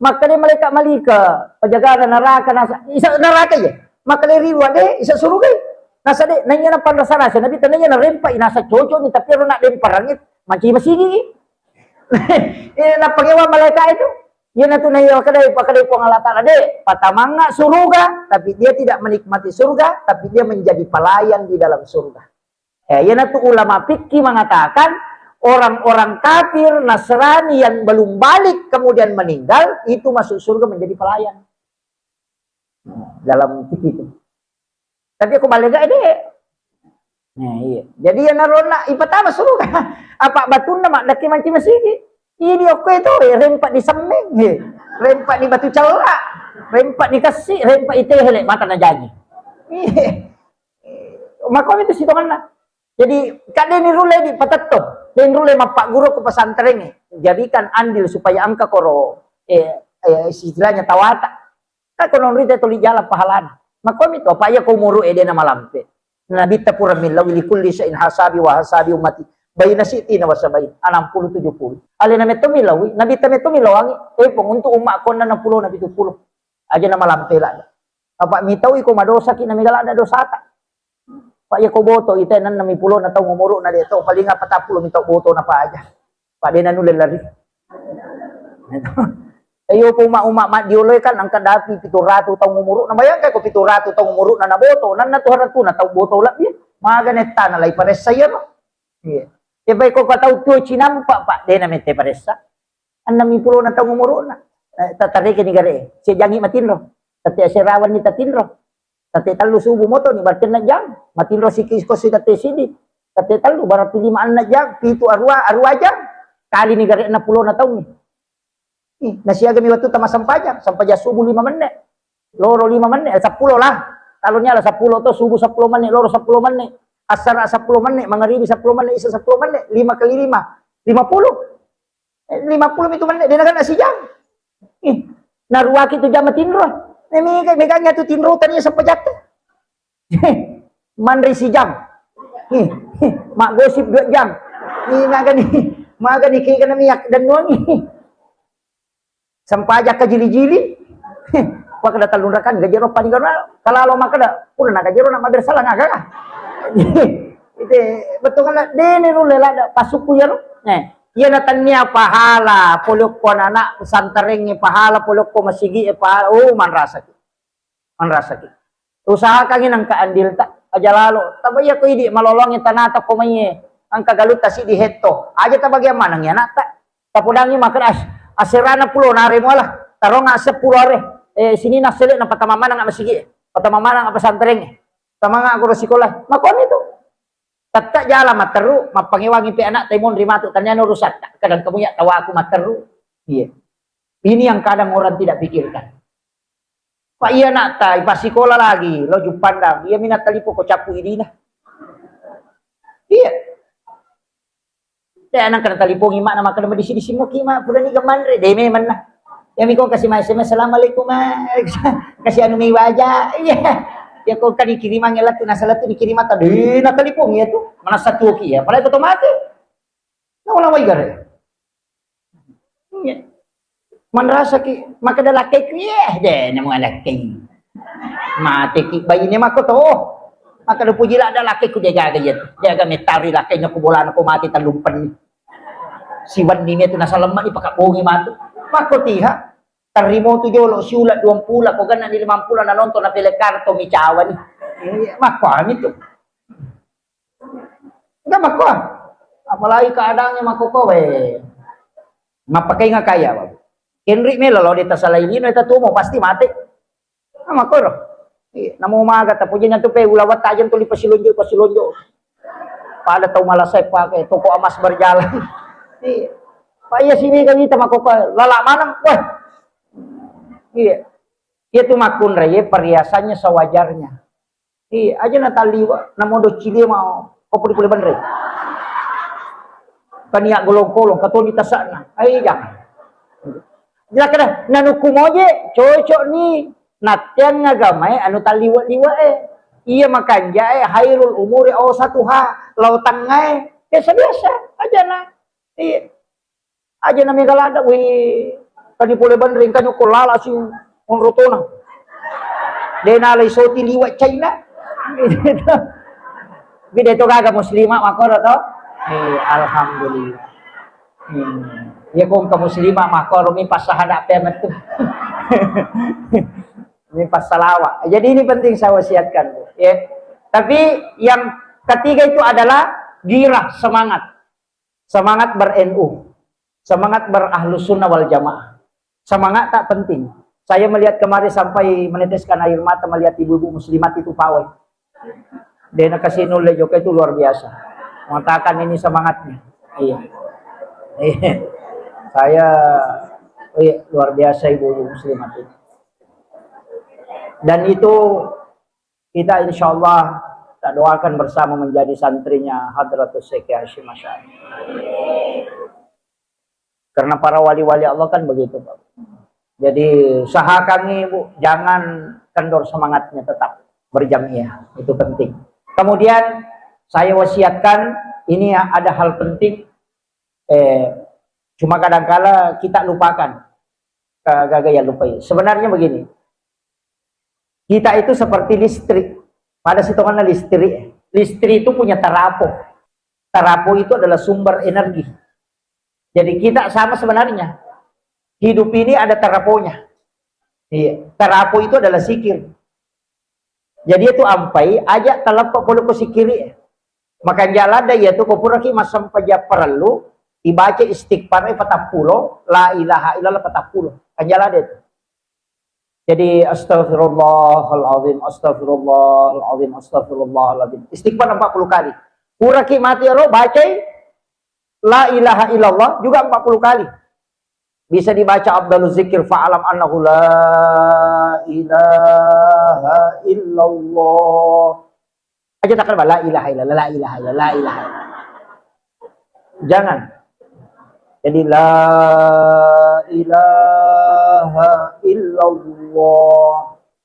Makkeda malaikat malika, penjaga neraka, nasa, isa neraka ya. Makkeda riwa de, isa suruga. Nasa de, naiya na panrasa-rasa, Nabitta naiya na rempa, nasa cocok ni, tapi ero na demparangi, manci masigi. Eh, nappangewang malaikat itu. Iyanatu naiya makkeda, makkeda Puang Allah Ta'ala de, patamangnga suruga, tapi dia tidak menikmati surga, tapi dia menjadi pelayan di dalam surga. Eh, iyanatu ulama fikih mengatakan orang-orang kafir Nasrani yang belum balik kemudian meninggal itu masuk surga menjadi pelayan. Dalam fikih itu. Tapi aku balik gak deh. Nah, iya. Jadi ya narona ipatama surga. Apa batunna mak daki manci masigi. Ini aku itu eh, rempak di semeng, eh. Rempak di batu celak, rempak di kasih, rempak di tehele mata najaji. Iya. Makomi tu sitonganna. Jadi, kan de ni rulle di patetto, de ni rulle mappagguru ko pesantren e. Jadikan andil supaya engka koro, eh, eh, istilahnya tawata. Kan kono rita tuli jala pahalana. Makomi to, apa iya ko umuru e de na malampe. Nabitta pura millau, "Likulli syai'in hasabi wa hasabi ummati. Baina sittina wa sabain." Enam puluh tujuh puluh. Alena metto millau, Nabitta metto millau angi. Eh, pong untuk umma konna enam puluh na pitu puluh. Aja na malampe la. Apa mitau iko madosa ki na mega ladda dosata. Pak, iya ko boto ite enam puluh na taung umuru'na de to, paling apa tappulo mi tau boto na paja. Pak, de na nulle lari. Iyo, ko uma-uma maddiolo kan engka dapi pitu ratu taung umuru'na. Bayangkan ko pitu ratu taung umuru'na na boto, nanna tu harantuna tau boto lebbi. Maga nettana lai paressa iya no. Iya. E bai ko tau tuo cinampa, Pak, de na mette paressa. Enam puluh na taung umuru'na. Eh, tatareke ni gare. Sejangi matinro. Tette aserawan ni tatinro. Tette tellu subuh moto ni berarti enam jam. Matinro siki ko si tette sidi. Tette tellu berarti lima enam jam. Pitu arua, arua jam. Kali ni gare enam puluh na taung ni. Ih, nasiaga mi wettu tama sempajang. Sempajang subuh lima menit. Loro lima menit, eh, seppulo lah. Kalau ni ala seppulo to, subuh seppulo menit, loro seppulo menit. Asara seppulo menit, mangaribi seppulo menit, isa seppulo menit. Lima kali lima. Lima puluh. Eh, lima puluh itu menit, dia nak sijam. Ih, naruaki tu jam tinro. Eh, mega, meganya tu tinro tadi sepejatta. Manre sijam. Ih, mak gosip dua jam. Ih, magani, magani kega na miak dan nuangi. Sempajang ka jili-jili. Wah, kada tellung rakan, gajero paling gara. Kalau lo makada, pura na gajero na maber salah ngaga. Itu betul kan? Dene rulle lada pasuku ya lo. Eh, iya na tania pahala, polokko anak pesantren pahala, polokko masigi pahala. Oh, manrasa. Manrasaki. Usahakangngi nengka andilta, aja lalo. Taba iya ko idi malolongi tanata ko maiye, engka galutta siddi hetto. Aja tabagiang manengngi anatta. Tapodangngi makkeda as-, aserana pulo nare muala. Taronga seppulo are, eh, sini nassele na patama maneng masigi, patama maneng pesantren, tamanga guru sikola. Makoni tu. Tette jala matteru, mappangewangi pe anakta imonri matu, taniana urusatta. Kadang kamu ya tawaku matteru. Iya. Ini yang kadang orang tidak pikirkan. Pak iya anakta, ipasikola lagi, lo Juppandang. Iya mina talipo ko cappu idina. Iya. Te anang kana talipongi mak na makkeda madisi-disi moki mak, purani ga manre, de memang na. Ya miko kasi mai S M S, "Assalamualaikum mak." Kasi anu mai waja. Iya. Ya ko kani kirimangi latu, nasa latu dikirimata, de na talipongi ya tu. Manasa tuoki ya, padahal ko to mate. Na ulang wai gare. Iya. Manrasaki, makkeda lakkaiku, "Yeh, de namo lakkai." Mateki baine makko to. Makkeda puji ladda lakkaiku, de gaga iya. De gaga mettari lakkaina ko bolana ko mate tallumpenni. Siwenni metu nasalemmani pakabbongi matu. Makko tiha. Tarrimotu jolo siula duampulo, ko genna ni limampulo nanonton na pele karto mi cawani. Iya, makko ami tu. Enggak makko. Apalagi keadaannya makko kowe. Mappakai ngakaya, Bapak. Kenri melo lo dita salai lino eta tumo pasti mate. Nah, makko ro. Iya, namo maga tapuji nantu pe ulawat tajang tuli pasilonjo, pasilonjo. Pada tau malasai pakai toko emas berjalan. Iya. Pak iya sini kan kita makko kowe. Lala maneng, weh. Iya. Iya tu makkunrai, perhiasannya sewajarnya. Iya, aja na talliwa, na modo cilie mau, ko pole-pole benre. Kania golong-kolong, katoni tasakna. Ai jangan. Jelas kada, nanukku moje, cocok ni. Nattiang agamae anu talliwa-liwa e. Iya makanja e, hairul umuri awsatuha, lao tangnga e. Biasa-biasa aja na. Iya. Aja na mega ladda, wih, kani pole benre, engka nyokko lala si onrotona. De nalai soti liwa China. Bide to gaga muslimah makoro to. Eh, alhamdulillah. Hmm. Ya kong ke muslimah makoro mi pas sahada pe metu. Mi pas salawa. Jadi ini penting saya wasiatkan, Bu. Ya. Tapi yang ketiga itu adalah girah, semangat. Semangat ber-N U, semangat ber-Ahlus Sunnah wal Jamaah. Semangat tak penting. Saya melihat kemarin sampai meneteskan air mata melihat ibu-ibu muslimat itu pawai. Dena kasih nulle juga itu luar biasa. Mengatakan ini semangatnya. Iya. Iya. Saya, iya, luar biasa ibu-ibu muslimat itu. Dan itu kita insya Allah kita doakan bersama menjadi santrinya Hadratus Syekh Hasyim Asy'ari. Karena para wali-wali Allah kan begitu, Pak. Jadi usahakan Ibu jangan kendor semangatnya, tetap berjamiah, itu penting. Kemudian saya wasiatkan, ini ada hal penting, eh, cuma kadangkala kita lupakan, gaga ya lupai. Sebenarnya begini, kita itu seperti listrik. Pada sitonganna listrik. Listrik itu punya tarapo. Tarapo itu adalah sumber energi. Jadi kita sama sebenarnya. Hidup ini ada taraponya. Iya. Tarapo itu adalah zikir. Jadi itu ampai aja taleppa pole ko sikiri. Makanja ladda iya tu ko puraki massempajang parellu, ibaca istighfar e patappulo, la ilaha illallah patappulo. Kanja ladda itu. Jadi, "Astagfirullahaladzim, astagfirullahaladzim, astagfirullahaladzim." Istighfar empat puluh kali. Puraki mati ero, bacai la ilaha illallah juga empat puluh kali. Bisa dibaca afdalu zikir, "Fa'lam annahu la ilaha illallah." Aja takkan la ilaha illallah, la ilaha illallah, la ilaha illallah. Jangan. Jadi la ilaha illallah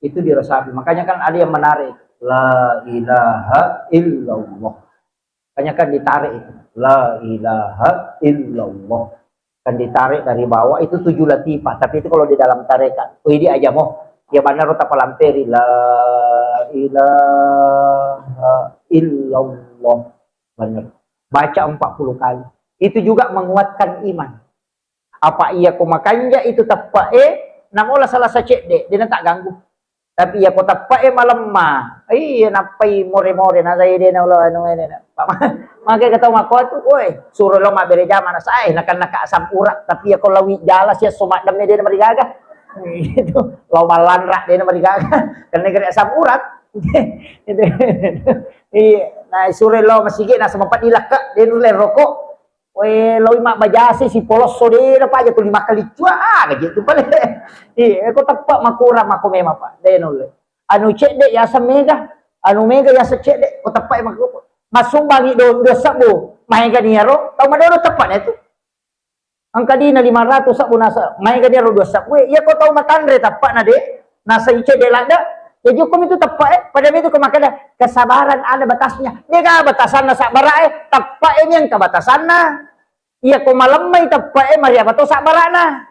itu diresapi. Makanya kan ada yang menarik. La ilaha illallah. Makanya kan ditarik itu. La ilaha illallah. Kan ditarik dari bawah itu tujuh latifah, tapi itu kalau di dalam tarekat. Oh, ini aja mo. Ya benar tapalamperi la ilaha illallah. Benar. Baca empat puluh kali. Itu juga menguatkan iman. Apa iya ko makanja itu teppe e, namola salah sacedde, dena tak ganggu. Tapi iya ko teppe e malemma, iya nappai more-more na saya dena ulo anu ene na. Maka kata mako tu, oi, suro lo mabbere jama na sae, nakan naka asam urat, tapi iya ko lawi jala sia so maddemme dena marigaga. Itu, lao mallanra, de' namarigaga. Karena gare asam urat. Itu. Iya, na suro lao masigi, na sama padi lakka, de' nulle rokok. We, lao mabbajasi, sipolosso, de' na paja tuli makkalicua, ah, gaji tu pale. Iya, ko teppa makurang, mako memang, Pak. De' nulle. Anu cedde' yaseng mega, anu mega yaseng cedde', ko teppa mako. Masumbangi do, dua sebbu, maega niaro, tau madodo teppa na itu. Engka dina lima ratus sebbu nasa, maega niaro dua sebbu. Iya ko tau matanre teppa na de', nasa cedde' ladde'. Ya jokko mitu teppa e, pada mitu ko makkeda, kesabaran ada batasnya. De' ga batasanna sabbara e, teppa e mi engka batasanna. Iya ko malemmai teppa e, mariapa to sabbarana.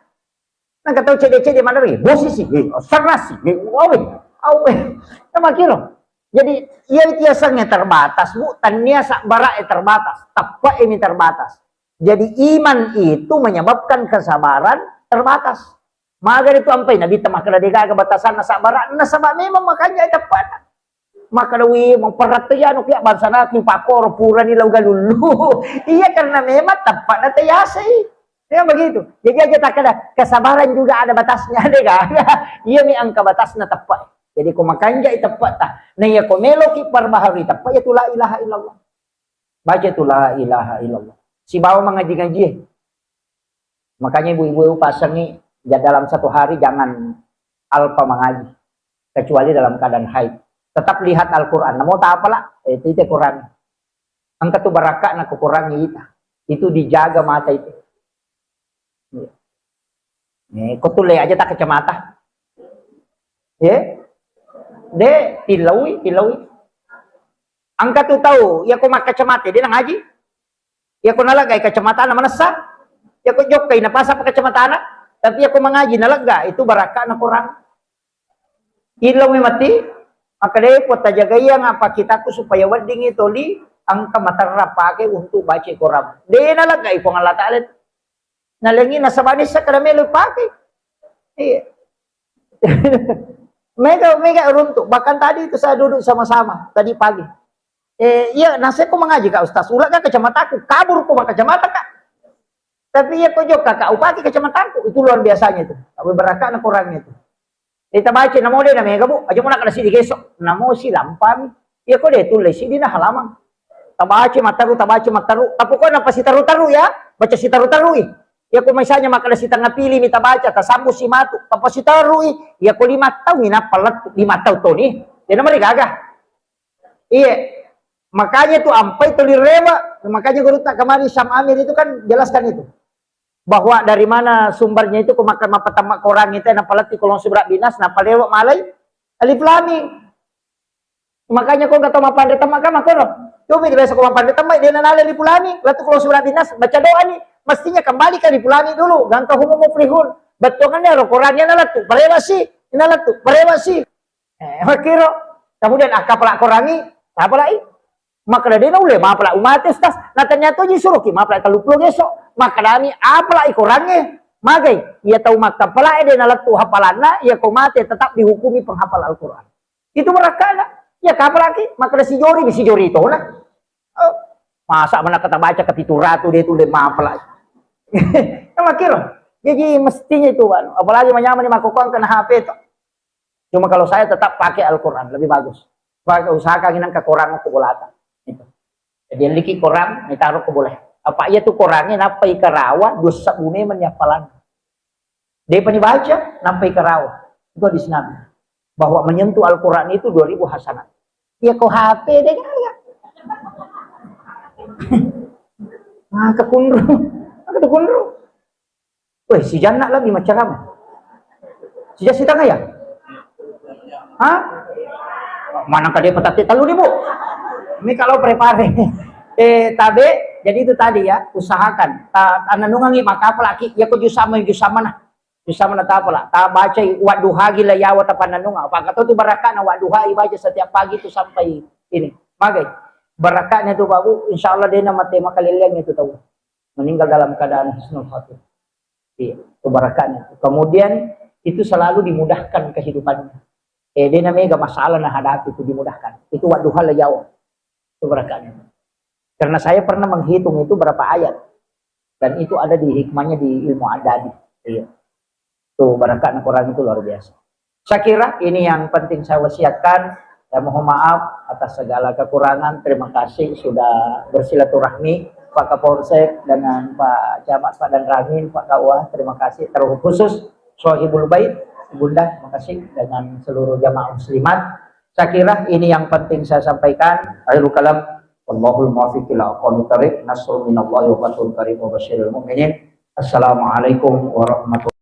Nangka tau cedde'-cedde' maneng, eh, bosi si, eh, serasi, eh, awe, awe. Sama kiro. Jadi, iya itu yasengnge terbatas, Bu. Tania sabbara e terbatas, teppa e mi terbatas. Jadi, iman itu menyebabkan kesabaran terbatas. Maga itu ampai Nabi temakkeda de' gaga batasanna sabbara, nasaba memang makanja teppa. Makkeda, "Wi, maperrat to anu kia bangsa naki pakoro purani lao galullu." Iya, karena memang teppa na tayasai. Ya begitu. Jadi aja takkeda, kesabaran juga ada batasnya, de' gaga. Iya mi engka batasna teppa. Jadi ko makanjai teppa ta. Nah, iya ko meloki perbaharui teppa, ya tu la ilaha illallah. Baca tu la ilaha illallah. Sibawa mengaji-ngaji. Makanya ibu-ibu pasangi, ya dalam satu hari jangan alpa mengaji. Kecuali dalam keadaan haid. Tetap lihat Al-Quran. Namo tapala, eh, itu, itu Quran. Engka tu barakka na kukurangi ita. Itu dijaga mata itu. Iya. Eh, ko tulle aja tak kacamata. Ya? De', tilaui, tilaui. Engka tu tau, iya ko makkacamata, de' nangaji. Iya ko naleggai kacamatana manessa. Iya ko jokkai napasa pa kacamatana. Tapi iya ko mangaji nalegga, itu barakka na kurang. Illau mi matti, makkedai Puang tajagaiang apa kitaku supaya weddingngi toli engka materra pake untuk baca Quran. De' naleggai Puang Allah Ta'ala. Nalengi nasaba nissa kada melo pake. Iya. Mega, mega runtu. Bahkan tadi itu saya duduk sama-sama tadi pagi. Eh, iya, naseko mengaji, Kak Ustaz. Ulegga kacamataku, kabur ko kacamata, Kak. Tapi iya ko jokka, Kak, upake kacamataku. Itu luar biasanya itu. Tapi barakka na kurangnya itu. Eh, tabaca namo de' na mega, Bu. Aja mo nakkeda siddi geso. Namo silampami. Iya ko de' tulle siddi na halaman. Tabaca matteru, tabaca matteru. Tapi ko nappa siteru-teru ya, baca siteru-terui. Iya ko misalnya makkeda sitengnga pili mi tabaca, tasambu si matu, tappa siterui. Iya ko lima taung mi nappa lettu, lima taung toni. De' namarigaga. Iya. Makanya tu ampai tuli rewe. Makanya gurutta kemarin Syam Amir itu kan jelaskan itu. Bahwa dari mana sumbernya itu, ko makkeda mappatemma Quran itu, nappa lettu Qul a'udzu birabbinas, nappa rewe malai Alif Lam Mim. Makanya ko engka tau mappanre temma kan makkoro. Coba biasa ko mappanre temma, de' nanale Alif Lam Mim, lettu Qul a'udzu birabbinas nas, baca doa ni. Mestinya kembali ke Alif Lam Mim dulu, gangka humum muflihun. Bettuanganna ro Quran ya nalettu, parewa si, nalettu, parewa si. Eh, makkiro. Kemudian akkapala Qurangi, apalai? Makkeda de' naulle mapala umate, Ustaz. Na ternyata ji suroki mapala telluppulo geso. Makkedami apalai Qurange. Magai, iya tau makkapala e de' nalettu hafalanna, iya ko mate tetap dihukumi penghafal Al-Quran. Itu barakkana. Iya kapalaki, makkeda sijori, sijori tona. Oh, masa mana kata baca ke pitu ratu de' tulle mapala. Kan makkiro. Jadi mestinya itu, anu, apalagi manyamani makkokkoe kena H P to. Cuma kalau saya tetap pakai Al-Quran, lebih bagus. Pakai, usahakan inang ke Quran ko bolata. Gitu. Jadi liki Quran, ni taro ko boleh. Apa iya tu Qurannya nappai karawa, dua sebbu memang ni appalan. De' pa ni baca, nappai karawa. Itu hadis Nabi. Bahwa menyentuh Al-Quran itu dua ribu hasanat. Iya ko H P de' gaga. Maka kunru. Maka tu kunru. Weh, si Janna lebih macam apa? Si Jas si tengah ya? Hah? Mana kade petate telu nih, Bu? Ini kalau prepare. Eh, tabe, jadi itu tadi ya, usahakan. Ta-, tananungangi maka apalagi, ya ko jusama, jusama nah. Jusama nah ta apalah. Ta baca Wadduha gila yawa ta pananunga. Apa kata tu barakana Wadduha ibaca setiap pagi tu sampai ini. Magai. Barakanya tu, Pak Bu, insya Allah de' na mate makaleleang itu tau. Meninggal dalam keadaan husnul khatimah. Iya, itu barakatnya. Kemudian itu selalu dimudahkan kehidupannya. Eh, de' na mega masalah na hadapi itu dimudahkan. Itu Wadduha la yawa. Itu barakatnya. Karena saya pernah menghitung itu berapa ayat. Dan itu ada di hikmahnya di ilmu adadi. Iya. Itu barakatna Quran itu luar biasa. Saya kira ini yang penting saya wasiatkan. Ya, mohon maaf atas segala kekurangan. Terima kasih sudah bersilaturahmi Pak Kapolsek dengan Pak Camat, Pak Danramil, Pak K U A. Terima kasih terkhusus Sohibul Bait, Bunda, terima kasih, dengan seluruh jamaah muslimat. Saya kira ini yang penting saya sampaikan. Akhirul kalam. Wallahul muwaffiq ila aqwamit thariq. Nasrun minallahi wa fathun qarib wa basyiril mu'minin. Assalamualaikum warahmatullahi